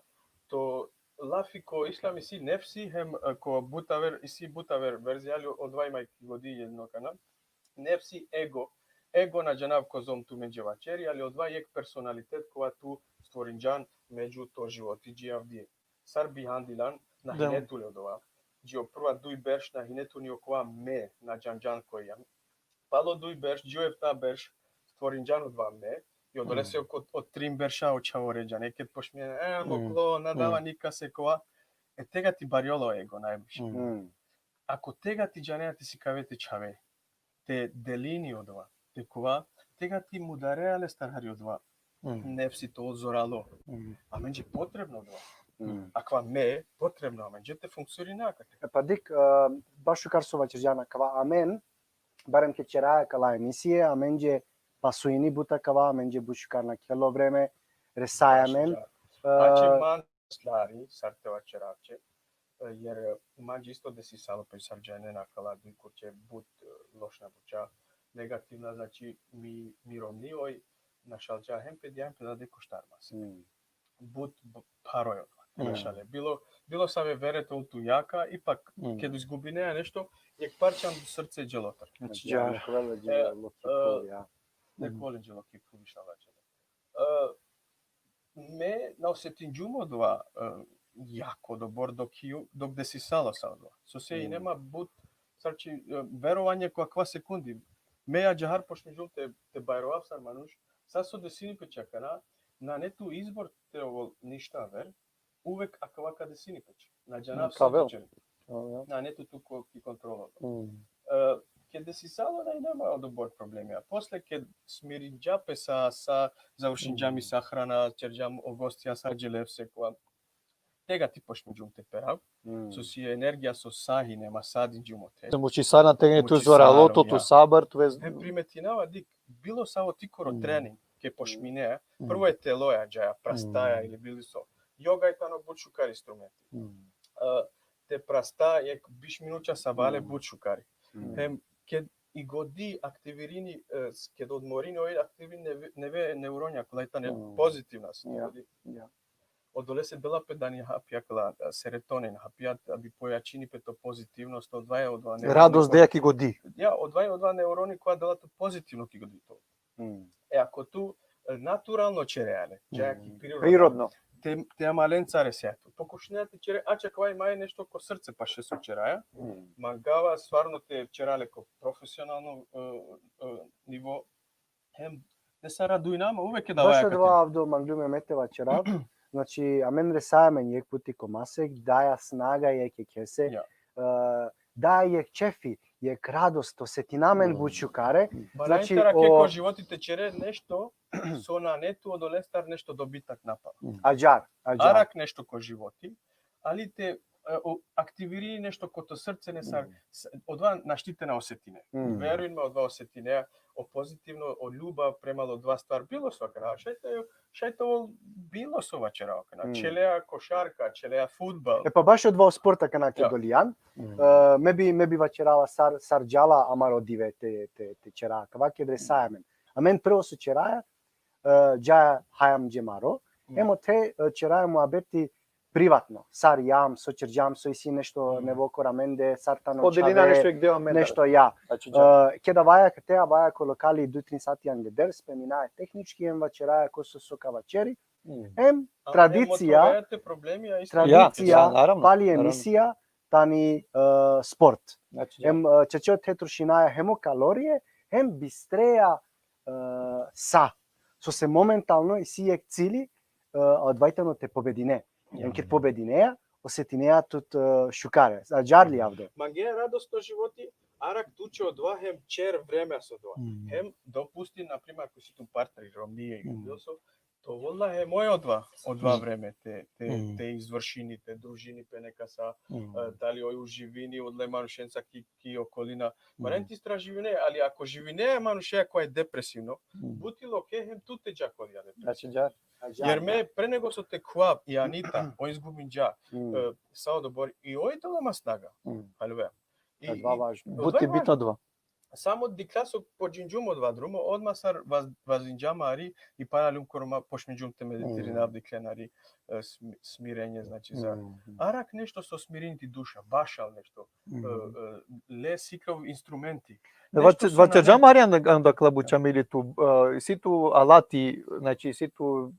to lafi ko islam isi nefsi, hem, e, ko but aver, isi but aver verzija, ali odova ima ki godi jedno akana. Nefsi, ego. Ego na džanav kozom tumenđe vaćeri, ali odova jekh personalitet kova tu stvorinđan među to životi dži avdive. Sar bi handilan, na hine tu le odova. Dži o prva duj berš na hine tu ni okova me, na džanđan koj jam. Palo duj berš, dži o efta berš, stvorinđan odova me, i odolese o, o trin berša o čhavo ređan, e, ked pošmine, e, moklo, na dava nikase kova, e, tegati barjola o ego najviše. Ako tegati džanea te sikave te čhave, te delini odova, te kova, tegati mudarea lestar hari odova. Nefsi to zoralo. Amenđe potrebno odova. Akava me potrebno amenđe te funkcionina akate. E pa dik, e, baš šukar so vaćerđan akava, amen, barem ked ćeraja akala emisije, amenđe pasuini but akava, amenđe but šukar nakhel o vreme, resaja amen. Znači, man stvari, sar te vaćerav će, e, jer, e, manđe isto desisalo pe, sar džanen, akala duj kurće but, e, lošna buća, negativna, znači, mi, mi romni oj našalđa hem pe dija hem pe dade ko štar masek. But b-, pharo je odova, našale. Bilo, bilo save vere te ol tu jaka, ipak, ked izgubinea nešto, jekh parčan srce dželo tar. Znači, ja, hvala, e, dželo, e, ja. Nek volim dželo ki phuv, inšala, dželo. E, me na osetinđum odova, e, jako dobor dok i, dok desisalo sa odova. So se ine ma but, znači, e, verovanje ko akava sekundi. Me ađahar pošminđum te, te bajrovav sar manuš, sa so desini pe akana, nane tu izbor te ovol ništa aver, uvek akava ka desini pe. Na džanav sa. Nane tu tu ko-, ki kontrola. E, ked desisalo, na ine ma odobor problemi. A posle, ked smirinđa pe sa, sa završinđam i sahrana, ćerđam o gostija, sa dželevse kova, tegati pošminđum te perav. So si energija so sa hine ma sa dinđum ote. Te mučisana tegani tu zoralo, to tu sabar, tu vez- Hem primetinava dik, bilo savo tikoro trening, ke pošmine, prvo e telo ja džaja, prastaja ili bilo so. Joga i tano but šukar instrumenti. E, te prasta jekh biš minuća sabale but šukari. Hem ked i godi aktivirini, e, s-, ked odmorini, oj aktivirini neve, neve neuronja, kola i tane pozitivna, so godi. Odolese dela pe dani hapija kola, e, serotonin hapija, da bi pojačini pe to pozitivnost, odova, odova neuroni. Radost dea ki godi. Ja, odova, odova neuroni koja dela to pozitivno ki godi to. E, ako tu, e, naturalno ćerea le, džaja ki priroda. Prirodno. Te, te amalenca resea tu. Pokušinea te ćere, ača kava i maj nešto ko srce paše so ćeraja. Mangava stvarno te ćera le ko profesionalno, e, e, nivo. Hem, ne sa radujnama, uvek e davaja. Baš odova, Avdo, mangljum me te vaćerav. Znači, amen resaja amen jekh puti ko masek, daja snaga jekh jekhese. Ja. E, daja jekh ćefi, jekh radost, osetina amen but šukare. Pa znači, najteran o- ko životi te ćere nešto, so nane tu odolestar nešto dobitak napala. Ađar, ađar. Arak nešto ko životi, ali te, e, o, aktiviri nešto ko to srce, ne sar, s-, odova našti te na osetine. Veruj me, odova osetine, o pozitivno, o ljubav prema odova stvar, bilo so akana, šaj te, šaj te ovol bilo so vaćerava akana, ćelea košarka, ćelea fudbal. E pa baš odova o sporta akana ked olijan. E, me bi, me bi vaćerava sar, sar džala amaro dive te, te, te ćera, kava ked resaja amen. Amen prvo so ćeraja, e, džaja hajam džemaro, hem ote, e, ćeraja muhabeti, privatno, sar jam, so ćerđam, so isi nešto nevo kor amende, sar tano Podelina čhave, nešto jek deo amendar. nešto ja. Znači, dža. E, keda avaja kate, avaja ko lokali duj trin sati angleder, speminaja tehnički, em vaćeraja ko so so ka vaćeri, Mm. em tradicija, Te problemi, a isto tradicija, Ja, naravno, pali naravno. emisija, tani e, sport. Znači, dža. Em e, čače te trošinaja hem o kalorije, hem bistreja e, sa. So se momentalno isi jek cili, e, odova tano te pobedine. Em ked pobedineja, osetineja tut e, šukare. A džarli avde. Mange radosno životi, arak tuće odova hem ćer vreme so odova. Mm. Hem dopusti, na primer, ako si tu partner, romnije i Mm. mm. so, to vola hem oj odova, odova Mm. vreme te, te, Mm. te izvršini, te družini pe nekasa, Mm. e, dali oj uživini, odle manušenca ki, ki okolina. Mm. Maren ti istraživine, ali ako živine manuše koja je depresivno, Mm. buti loke hem tu te dža kod ja depresivno. Znači, džar. Jer me pre nego so te khuva i Anita, oj izgubinđa, Mm. e, sa odobor i oj dela ma snaga. Mm. Halve. I, Adava i važno. But je bitno odova. Samo dikla so pođinđum odova drumo, odma sar vaz, vazinđam ari i pana ljum koroma počminđum te meditirinav, Mm. diklen ari e, smi- smirenje, znači za... Mm. Arak nešto so smirini ti duša, bašal nešto. Mm. E, e, le sikrov instrumenti. Ne, Nešto vaće, so vaće na- džam Marijan da, da klabuća mili tu, e, isi tu alati, znači isi tu,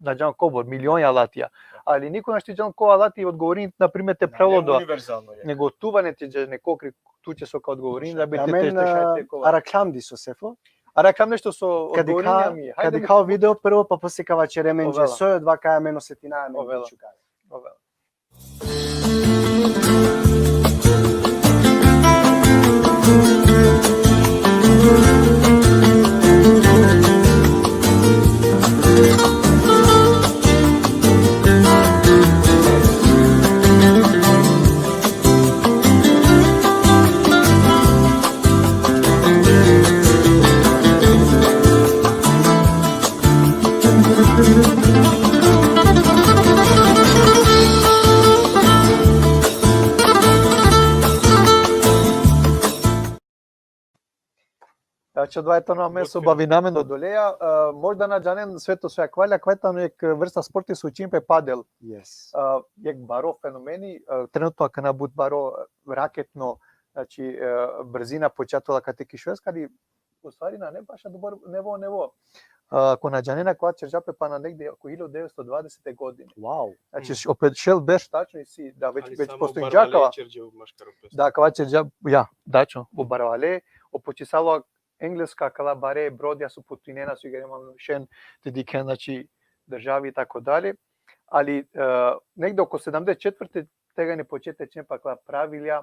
na džan kobor, milioni alatija. Ali niko našti džan ko alati odgovorini, na primer, te Na, pravo ne, da. Univerzalno je. Nego tu vane te dža neko kri-, tu će so ka odgovorini da bi te Amen te te šaj e, te kova. araklam di so sefo. Araklam nešto so Kad odgovorini dikha, mi. kad Hajde mi dikha o video prvo, pa posle ka vaćere menđe, Ovela. so je odova kaj amen osetina amen Ovela. Šukare. Ovela. Znači, odova tano amen so Okej. bavinamen odoleja, e, možda na džanen sveto so akava, akava tano jek vrsta sporti so učini pe padel. Yes. E, jek baro fenomeni, e, trenutno akana but baro, e, raketno, znači, e, brzina počatola kate ki Švedska, ali u stvari nane baš dobor nevo, nevo. E, ako na džanen, akava ćerđa pe pana negde oko hiljadu devetsto dvadeset godine. Wow. Znači, opet šel berš tačno isi da već, Ali već samo postojinđa barvale akava. ćerđe u maškaro pesto. Da, akava ćerđa, ja, tačno, u barvale, o počisalo Engleska, akala bare brodija so putinena so igrema šen te dikhen, znači, državi i tako dalje. Ali e, negde oko sedamdeset četvrte tegani počete čen pa akala pravilja,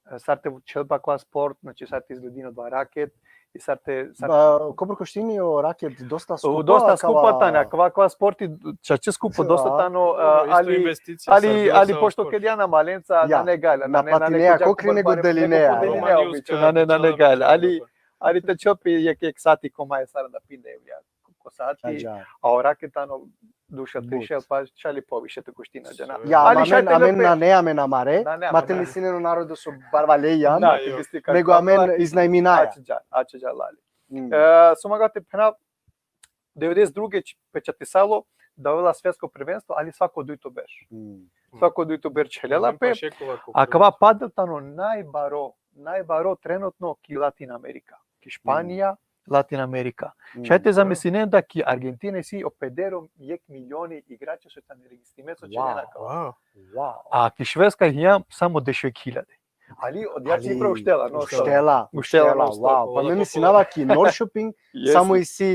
e, sar te čhel pa akava sport, znači sar te izgledini odova raket, i sar te, sar Ba, kobor koštini o raket dosta skupo, dosta akava- skupo tano, akava, akava sporti čače skupo dosta A. tano, e, Dobro, isto ali, investicija, ali, sar bilo ali sa pošto sport. Ked ja na malenca, Ja. na negalja, Na platinea kokri nego delinea. Podelina, obično, na ne, na negalja, ali, ali te čhel pe jek, jek sati ko maj sar da pinde evlja, ko sati, Ađa. a o raket tano duša But. trišel, pa šaj li poviše te koštini, ađa na. Ja, Ali amen, šaj te amen lepe- na ne, amen amare, Na ne, ma te amare. mislinen o narodo so barvale jan, Da, jo. te misli ka-, nego ka-, amen iznajminaja. Ađa, ađa, lali. Mm. E, so manga te phena, devedeset druge č-, pečatisalo da ovela svetsko prvenstvo, ali svako dujto berš. Mm. Svako dujto berš čhelela pe. Šekova ko Akava padel tano najbaro, najbaro trenutno ki Latin Amerika. Ki Španija, Latin Amerika. Mm. Šaj te zamislinen da ki Argentina isi o pedero jek milioni igrača so tane registrime so Wow. čhelena akava. Wow. Wow. A ki Švedska hija samo dešujek hiljade. Ali odija Ali cifra uštela, no, uštela, uštela, uštela, non-stop, wow. Pa ola me ko mislinava ki Norrköping, Jesi. samo isi,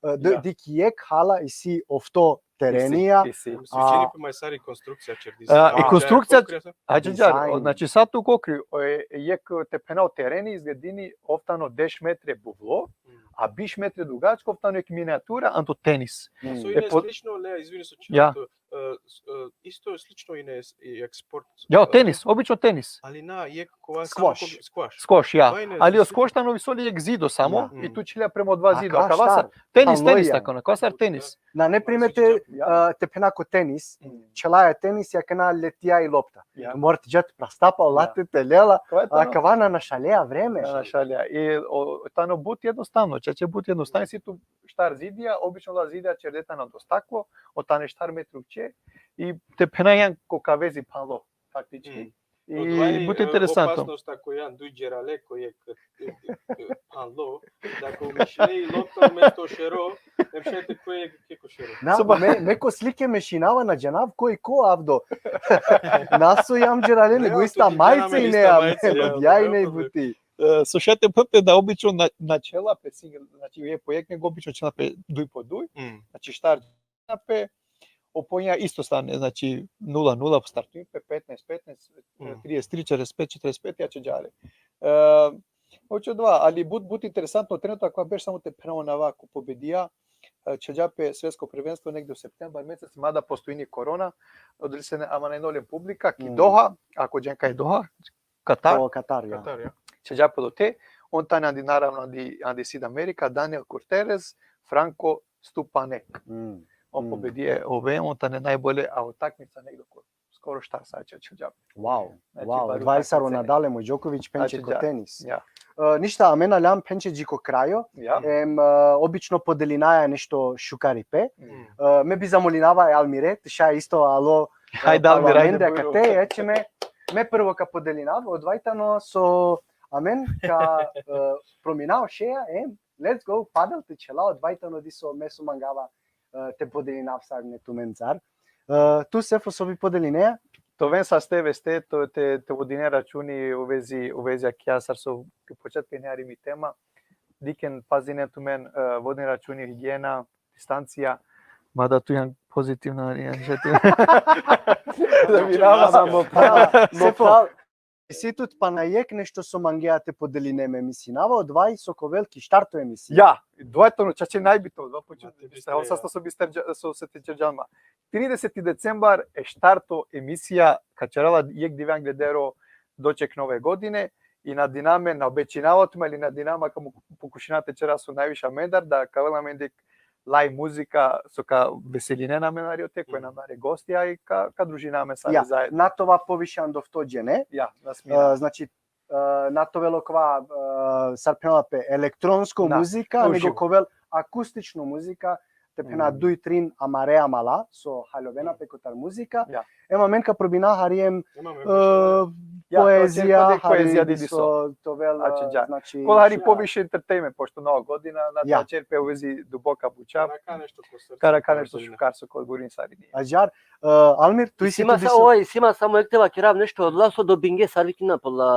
e, d-, Ja. dik jek hala isi ofto terenija. Isi, isi. Sviđini pe maj sari konstrukcija ćerdisi. A, i A, konstrukcija, kokri, ađa, ađa, Dizajn. znači sad tu kokri, o, e, jek te phena o tereni izgledini ov tano deš metre buvlo, a biš metre dugačko ov tano jek minijatura, anto tenis. Mm. So E, ine po- slično, Lea, izvini so ću Ja. to, e, s-, e, isto slično ine s-, jek sport. Ja, e, tenis, obično tenis. Ali na, jek Ova Squash. samo ko-, squash. Squash, ja. Vajne Ali o se squash tano visoli jek zido samo Ja. i tu čhilja prema o dva A zido. kava Kava sar štar? tenis, Palo tenis ja. tako, na, kava sar tenis. Na, ne primete, Sviđa. a, te phena ko tenis, Mm. čhelaja tenis, ja kana letija i lopta. Ja. Tu mora te džat prastapa, o late te lela, Kava je a tano- kava na našalea vreme. Na našalea. I o, tano but jednostavno, čače but jednostavno, si tu štar zidija, obično la zidija čerde tano do staklo, o tane štar metru će, i te phena jan ko kavezi palo, faktički. Mm. I Odvaj, but e, interesantno. Opasnost ako jan duj džerale ko jek, e, e, palo, da ko mišine i lopta umesto šero, em šaj te ko jek ke ko šero. Na, Soba- me, me ko slike mešinava, na džanav koj ko, Avdo. Na so jam džerale, Ne, nego on ista tu majica džanav i ista ne, majica, ja, odjaj nema ne problem. buti. E, slušajte, prvo da obično na, načela pe single, znači je po jek, nego obično čela pe duj po duj, Mm. znači štar pe, o ponja isto stane, znači nula nula startujin pe, petnaest petnaest, Mm. trideset tri, četrdeset pet četrdeset pet, ja će džale. E, hoću dva, ali but, but interesantno, trenutno ako beš samo te phena o nava ko pobedija, e, će dža pe svetsko prvenstvo negde u septembar mesec, mada postojini korona, održi se ne, ama na inolen publika, ki Mm. Doha, ako džen kaj Doha, Katar, O Katar, ja. Katar, ja. će dža pe do te, on tane andi, naravno, andi, andi Sid Amerika, Daniel Kurterez, Franko Stupanek. Mm. On Mm. pobedije ove, on tane najbolje, a utakmica negde oko skoro štar sat će, će dža pe. Wow, Znači, wow, bar dvajset utakmice nadale, moj Đoković penče Znači, ko dža. Tenis. Ja. E, ništa, amen aljam penče dži ko krajo. Ja. Em, e, obično podelinava nešto šukaripe. Mm. E, me bi zamolinava e Almire, te šaj isto alo, e, Hajde, palo Almire, amende ajde, bujrum. Akate, eće me, me prvo ka podelinav, odvaj tano so amen ka, e, prominav šeja, em, let's go, padel te čhela, odvaj tano diso me so mangava, e, te podelinav sarine tumencar. E, tu, Sefo, so bi podelinea? Te oven saste veste, to, te, te vodine računi u vezi, u vezi akija sar so početka ne harimi tema. Dikhen, pazinen tumen, e, vodin računi higijena, distancija, mada tu jan pozitivna, jan šetu. Da mi nama. Samo prava, Sefo, si tut pana jek nešto so mangea te podeline me, misinava, odvaj so ka ovel ki štarto emisija. Ja, dvajtano, čače najbitno, dva puta. Ma, te Sa, sa, bistrava. so bister, so se te čerđan ma. Trideset decembar e štarto emisija, ka čerela jek dive angleder o doček Nove godine, i nadiname, na obećinava tumen, ali nadinama ka mu pokušina te čera so najviše amendar, da ka ovel amende live muzika, so ka veselinena amen, ari ote, ko Mhm. amare gostija i ka, ka družiname sa Ja, zajedno. na tova poviše ando fto džene. Ja, na smina. E, znači, e, na te ovel okova, e, sar phenela pe, elektronsko Da, muzika, uživo. Nego ka ovel akustično muzika, te phena Mm. duj trin amare amala, so haljovena pe kotar muzika. Ja. Ema amen ka probina hari em, Imam e, e, Ja, poezija, poezija, hari poezija diso, diso. te ovel, e, Ače, dža. Znači, Kola hari Ja. poviše entertainment, pošto Nova godina, na Ja. tačer pe u vezi duboka buča, Kara ka nešto ko srce. kara ka nešto Godina. šukar so ko gurin sarini. Ađar, e, Almir, tu isi Sima tu sa, diso. Oj, sima samo ek te vakerav nešto, odla so dobinge, sar vikina pe ola,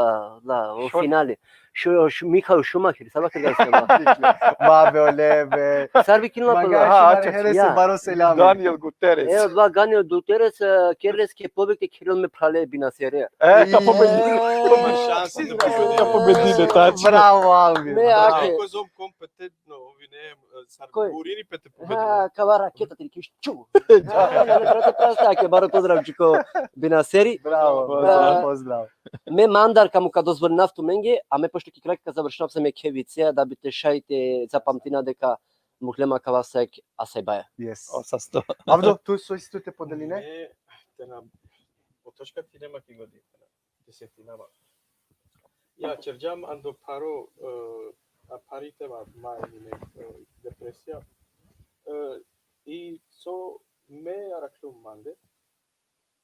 la, o Šor- finali. Šo, š-, Mihael Šumacher, sar vakerav se la. Ba be, ole be. Sar vikina pe Manga ola. Aha, šumare ače, herese ja. Baro selam. Daniel Guterres. E, odla Guterres, e, kerles ke pobegte, kerel me phrale binasere. E, ka pobedi. Šansi da Ka pobedi, tačno. Bravo, Almir. Me, Bravo. ake. Ko zom kom pe te, no, ovi ne, e, sar Koj? Gurini pe te Ha, pobedi. kava raketa te kiš ču. Ha, brate, prasta, ke baro pozdrav čiko binaseri. Bravo, Bravo. bravo, pozdrav. Me mandar kamu ka dozvolinav tumenge, a me pošto ki kraj ka završinav sa me khevice, da bi te šaj te zapamtina deka mukhlema kava sa ek asajbaja. Yes. O, sasto. Avdo, tu so isi tu te podeline? Me, te na, o točka ti nema ki godi, te setinava. Ja, čerđam ando pharo, e, a phari te va, ma, e, depresija. E, i so me araklum mande,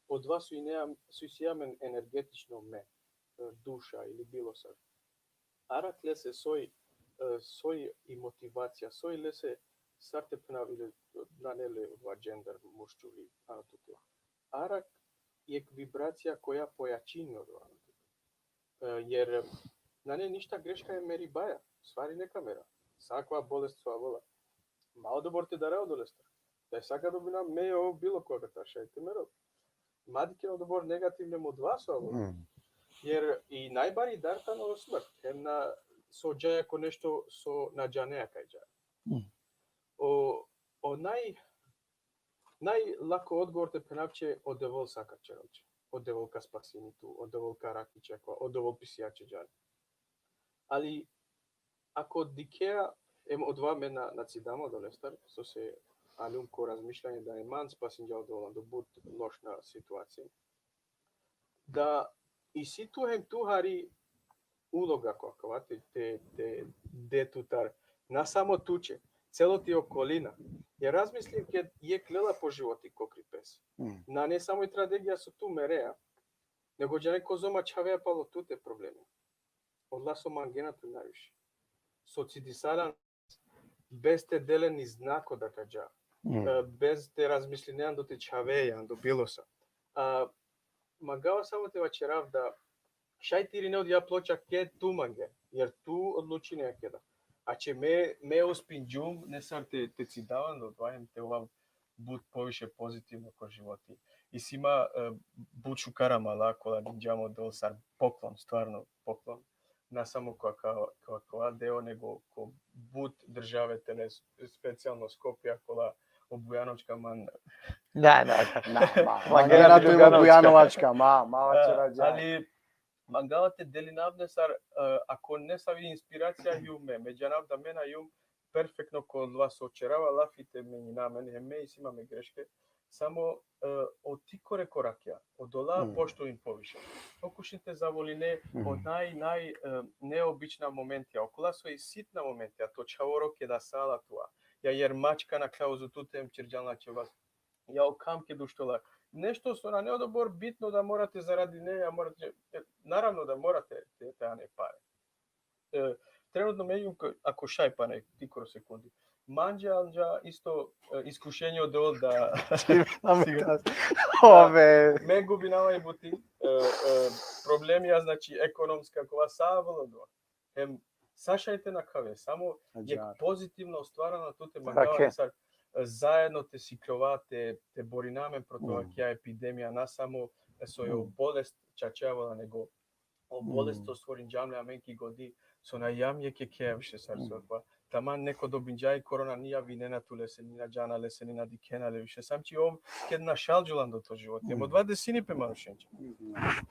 odva so ine am-, so isi amen energetično me, e, duša ili bilo sar. Arakle se soj, e, soj i motivacija, soj lese sar te phenav ili, nane le odva džender, muščuli, ano tuke. Arak jek vibracija koja pojačini odva. E, jer nane ništa greška e meribaja, stvari neka mera. Sakva bolest so avela. Ma odobor te dara odolestar. Da saka dobina me o bilo koga ta šaj te mero. Ma dikhen odobor negativne modva so avela. Mm. Jer i najbari dar tano smrt. Hem na so džaja ko nešto so na džanea kaj džaja. Mm. O, o naj, najlako odgovor te phenav će o Devol saka čerel će. o Devol ka spasini tu, o Devol ka arakhi će akava, o Devol pisija će džan. Ali, ako dikhea, em odova me na, na cidam odolestar, so se aljum ko razmišljanje da e man spasinđa o Devol ando but lošna situacija. Da isi tu hem tu hari uloga ko akava te, te, te de tutar, na samo tuće, celo ti okolina. Jer razmislim ked jekh lela po životi kokri pes. Mm. Nane samo i tragedija so tu merea, nego džane kozom ačhavea palo tute problemi. Odola so mangena tu najviše. So cidisala bez te de len ni znako da ka dža. Mm. E, bez te razmisline ando te čhave, ando bilo sa. A, mangava samo te vaćerav da šaj te irine odija ploča ked tu mange, jer tu odlučine akeda. A će me, me uspinđum, nesar te, te cidav ando odova hem te ovav but poviše pozitivno ko životi. Isi ma, e, but šukara mala, kola dinđam o Devol sar poklon, stvarno poklon. Na samo ko, ko, ko, ko deo, nego ko but države tele, specijalno Skopja, kola o Bujanovačka man. Da, da, da. Na, ma, Ma, ma, gera na tu ima Bujanovačka. Bujanovačka, ma, ma, A, vaćera dža. ali mangava te delinav nesar, e, ako nesavi inspiracija jum me, me džanav da me na jum perfektno ko odova so ćerava lafi te menjina amen, hem me isi ma me greške, samo, e, o tikore korakja, odola Mm. poštujin poviše. Pokušin te zavoline o Mm. naj, naj, e, neobična momentja, okola so i sitna momentja, to čhavoro keda sala tua, ja jer mačka nakhla uzo tute hem ćerđan la će vas, ja o kam ked uštela. Nešto so nane odobor bitno da morate zaradine, ja morate, e, naravno da morate te, te ane pare. E, trenutno me jum ko-, ako šaj pane, tikoro sekundi. Manđe anđa isto, e, iskušenje o Devol da Ove. me gubinava i buti, e, e, problemija, znači, ekonomska, kova sa avelo do. Hem, sa šaj te nakhave, samo jek Ađar. pozitivno ostvarana tute mangava Okej. sar, e, zajedno te sikljova, te, te borina amen protiv Mm. akija epidemija, na samo, e, so je o Mm. bolest čačavela, nego o bolest Mm. so stvorinđam le amen ki godi, so na jam jekh jekhe više sar Mm. so akava. Taman neko dobinđa i korona, ni javinena tu lese, ni na džana lese, ni na dikhena le više. Sam či ov ked našalđola ando to životi. Hem Mm. odova desini pe manušenđe.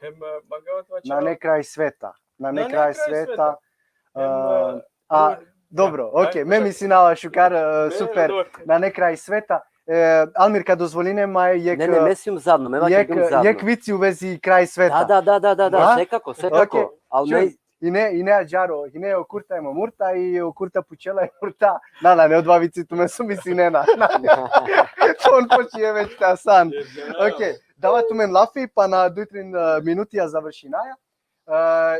Hem, e, mangava te vaćerav. Nane kraj sveta. Nane Nane kraj kraj sveta. sveta. Hem, A, e, a, ajde, dobro, ajde, okej, me ajde. misinava šukar, e, Me, super. dobro. Nane kraj sveta. E, Almir, ka dozvoline ma jek, Ne, ne, me sijum zadno, me vake jek, sijum zadno. jek vici u vezi kraj sveta. Da, da, da, da, da, da, Da? sekako, sekako. Okej. Al Čuj, me, ine, ine ađaro, ine o Kurta hem o Murta i o Kurta pučela e Murta. Na, na, ne, odova vici tumen so misinena. Na, na. On počinje već te asan. Okej, dava tumen lafi, pana duj trin, e, minuti ja završinaja. E,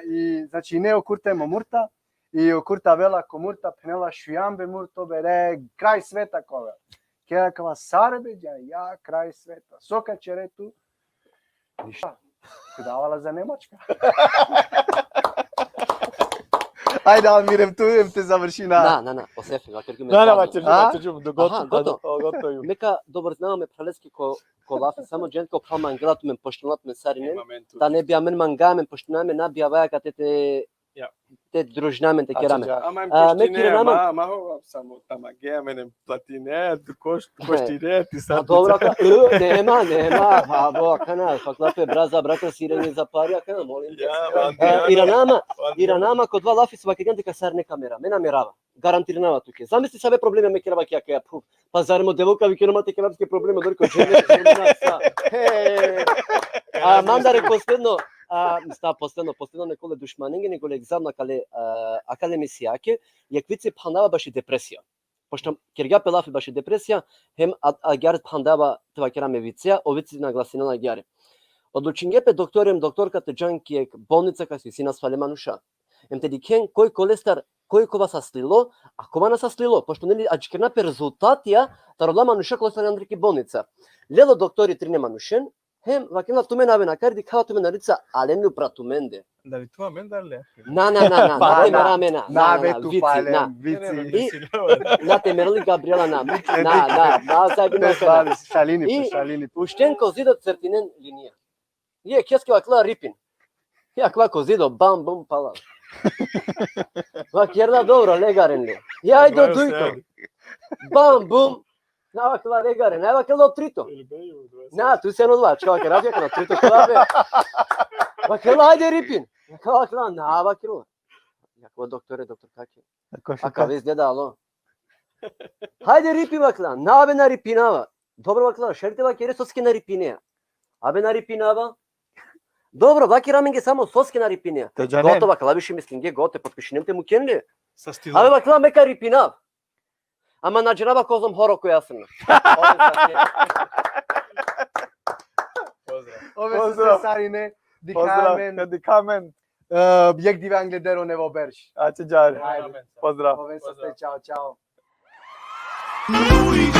i, znači, ine o Kurta hem o Murta, i o Kurta avela ko Murta, phenela: „Šujam be Murto, be, re, kraj sveta ka ovel.” Keda kava: „Sar be dža?” „Ja, kraj sveta.” „So ka ćere tu?” „Ništa. Te dava la za Nemačka.” Ajde, Almir, em tu, em te završina. Na, na, na, o Sefi, vaker ki me Na, na, zadno. vaćer, A? vaćer, do gotovo. Aha, gotovo. O, gotovo. Me ka dobar znamo me phraleske ko, ko lafi, samo džen ko phral mangela tumen, poštujnela tumen sarinen. Imam en tu. Da ne bi amen manga amen, poštujnela amen, na bi avaja kate te, Ja. te družina amen, te Ače kera amen. dža. Ama em A, me poštine, kirana ama, man- ama ho, samo tamage, amen em platine, tu koš-, poštine, ti A sad. dobro, ka, e, nema, nema, a bo, akana, fakla pe braza, braka, sireni za pari, akana, molim te. Ja, E, Andrijano. Iranama, Andrijano. Iranama, ko odova lafi so vakergjan deka sarine ka mera, me na merava. Garantirinava tuke. Zamisli save problemi me kerava ki akaja phuv. Pa zar mo Devol ka vikinel ma te kerav tuke problemi, dori ko džene, dori na sa. He. A mandar e posledno, a, sta posledno, posledno, nekole dušmanenge, nekole egzamna kale, a, akale misijake, jek vici phandava baši depresija. Pošto kergja pe lafi baši depresija, hem a, agjaar phandava te vakera me vicija, o vici naglasinela agjaar. Odlučingje pe doktori hem doktorka te džan ki jek bolnica kaj so isi nasvale manuša. Hem te dikhen koj kolestar, koj kova saslilo, a kova na saslilo, pošto neli adžikerna pe rezultatija taro ola manuša kolestar andre ki bolnica. Lelo doktori trine manušen, hem vakerela: „Tumen aven akari, dikhava tumen narica, alen upra tumende.” Da li tu amen da le? Na, na, na, na, Pa, na te na. mera amen, na, Na, na, be na, tu vici, pale, na. vici. Ne, ne, I- ne, ne. Na te merel i Gabriela, na. Nikle, Na, nikle. na, na, zajebina Pes akana. bali, šalini pe, I- šalini pe. Ušten ko zido, crtinen linija. I jekheske vakla ripin. I akla ko zido, bam, bum, pala. Vakerela: „Dobro, legaren le.” I ajde o dujto. Bam, bum. Na, vakla: „Legaren.” Aj, vakerela: „O trito.” Na, tu si ano dva, čekaj, kaj rađe, kaj na, tu to kova be. Vakela, hajde ripin. Vakela, na, vakela. Jako doktore, doktor kake. Ako A kave zdeda, alo. Hajde ripin, vakela. Na, be, na ripinava. Dobro, vakela, šer te vakere soske na ripinea. Abe, na ripinava. Dobro, vakera amenge samo soske na ripinea. Te džanen. Gote, vakela, više mislinge, gote, potpišinem te muken le. Sa stilo. Abe, vakela, me ka ripinav. Ama na džanava kozom horo koja sam. Pozdrav. Ove Pozdrav. Sa sarine, dikha Pozdrav, amen. ka dikha amen. E, jek dive angleder o nevo berš. Ači džar. Hajde. Pozdrav. Ove Sa, Pozdrav. čao, čao. Louis